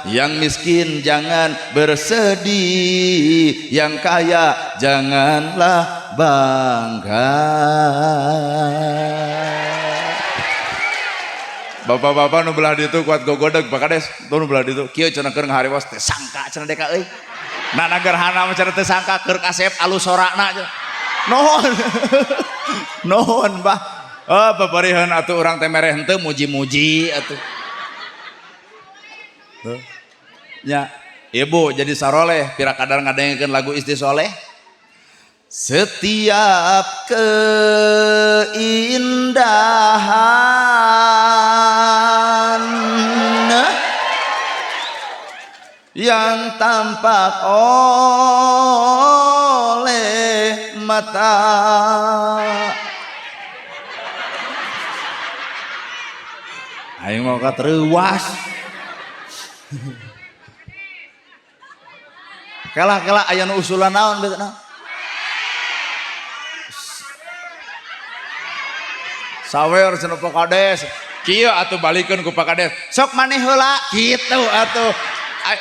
Yang miskin jangan bersedih, yang kaya janganlah bangga. Bapak-bapak nu belah ditu kuat gogodeg, Pak Kades, tuh nu belah ditu kieu cenah keur ngahariwas teh sangka cenah deka euy. Nah gerhana mah cenah teh sangka keur kasep alus sorana cenah. Nuhun. Nuhun, Bah. Oh, babarihan atuh urang teh mere henteu muji-muji atuh. Tuh. Ya, ibu jadi saroleh pira kadar ngadengekeun lagu Isti Soleh. Setiap keindahan yang tampak oleh mata. Aing mau katereuwas. Kela-kela aya nu usulan naon beuteung naon? Sawer cenah Pak Kades. Kieu atuh balikeun ku Pak Kades. Sok maneh heula kitu atuh.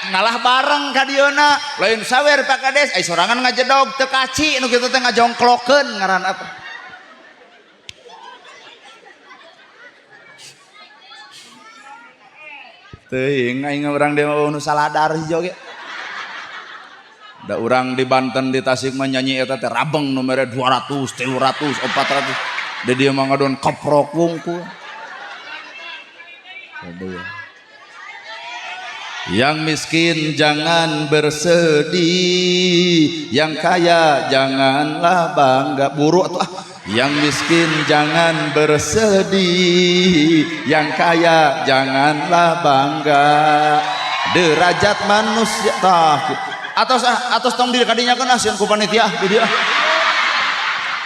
Ngalah bareng ka dieuna. Lain sawer Pak Kades, ai sorangan ngajedog teu kaci nu kitu teh ngajongklokeun ngaran atuh. Teuing aing urang deui mah nu saladar hijau ge. Da urang di Banten di Tasik mah nyanyi eta teh rabeng nu mere 200, 300, 400. Di dieu mah ngadon keprok wungkul. Aduh. Yang miskin jangan bersedih, yang kaya janganlah bangga. Buru atuh ah. Yang miskin jangan bersedih, yang kaya janganlah bangga. Derajat manusia tah. Atos ah, atos tong di kadinya kan sieun ku panitia di dieu.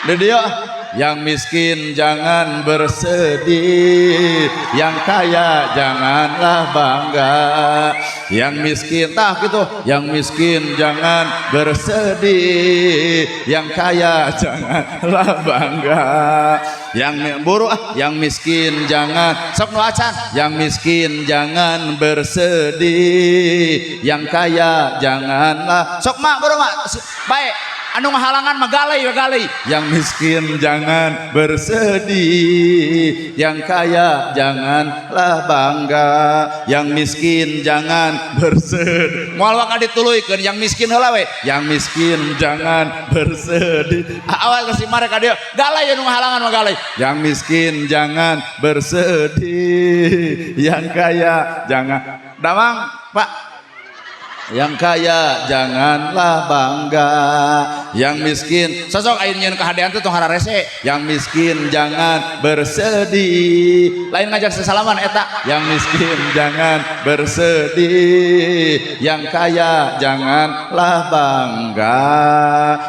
Di dieu. Yang miskin jangan bersedih, yang kaya janganlah bangga. Yang miskin tah gitu, yang miskin jangan bersedih, yang kaya janganlah bangga. Yang buru ah, yang miskin jangan sok nu acan, yang miskin jangan bersedih, yang kaya janganlah sok mak buru mak baik. Anu ngahalangan mah galai we galai. Yang miskin jangan bersedih, yang kaya janganlah bangga. Yang miskin jangan bersedih. Moal waka dituluykeun yang miskin heula we. Yang miskin jangan bersedih. Awal kasih mereka dia galai anu ngahalangan mah galai. Yang miskin jangan bersedih, yang kaya jangan. Damang, Pak. Yang kaya janganlah bangga, yang miskin sosok ayeuna nyieun kahadean teh tong hararese. Yang miskin jangan bersedih, lain ngajak sesalaman eta. Yang miskin jangan bersedih, yang kaya janganlah bangga.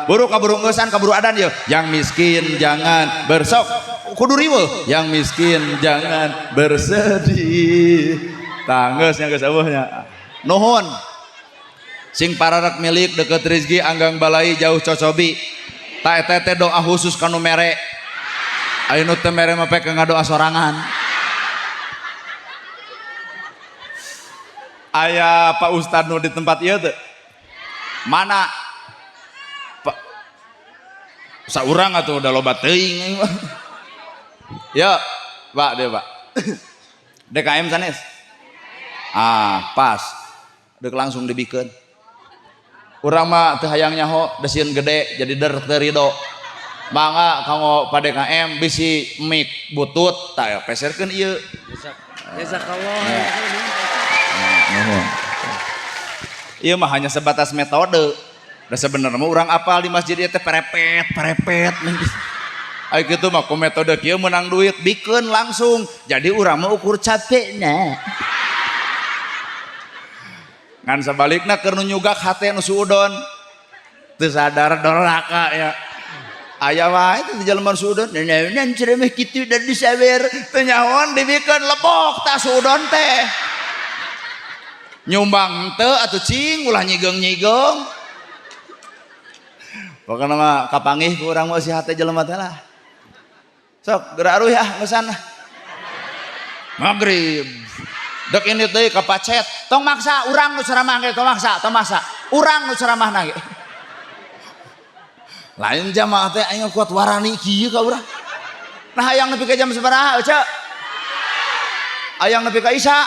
Buru kaburu ngeusan kaburu adan yeuh. Yang miskin jangan bersok kudu riweuh. Yang miskin jangan bersedih. Tanggeus nya geus eueuh nya. Nuhun. Sing pararak milik deket rezeki anggang balai jauh cocobi. Ta eta teh doa khusus kanu mere. Aya nu teu mere mah pek ngadoa sorangan. Aya Pak Ustad nu di tempat ieu teu? Mana? Pak saurang atuh udah loba teuing. Ya, Pak dia Pak. DKM sanes. Ah, pas. Dek langsung dibikeun. Urang mah teu hayang nyaho desieun gede jadi der teu rido. Mangga kanggo Pak DKM bisi mik butut tah peserkeun ieu. Jazakallah. Nuhun. Ieu mah hanya sebatas metode. Da sebenarnya mah urang apal di masjid ieu teh perepet perepet. Ai kitu mah ku metode kieu meunang duit bikeun langsung. Jadi urang mah ukur capekna. Ngan sebalikna keur nu nyugak hate nu suudon. Teu sadar doraka ya. Aya wae teh jelema suudon, nanaonan ceramah kitu dan disawer. Teu nyahoan dibikeun lebok tah suudon teh. Nyumbang teu atuh cing ulah nyigeung-nyigeung. Pokona mah kapanggih ku urang mah si hate jelema teh lah. Sok geura aruh ya ngeusan. Maghrib. Dek ini teh ka pacet, tong maksa urang nu ceramah ge tong maksa, tong maksa. Urang nu ceramahna ge. Lain jamaah teh aing kuat warani kieu ka urang. Nah hayang nepi ka jam sabaraha euceu? Hayang nepi ka Isya.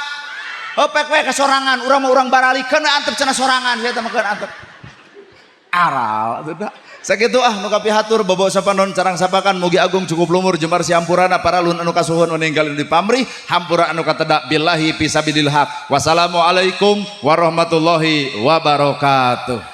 Heuh pek we ka sorangan, urang mah urang baralikeun we antep cenah sorangan, sia teh mah keun antep. Aral atuh da. Sakitu ah nu kapihatur bobo sapanon carang sapakan mugi agung cukup lumur jembar siampurana paralun anu kasuhun ninggalin di pamrih hampura anu katedak billahi fisabilil haq. Wassalamualaikum warahmatullahi wabarakatuh.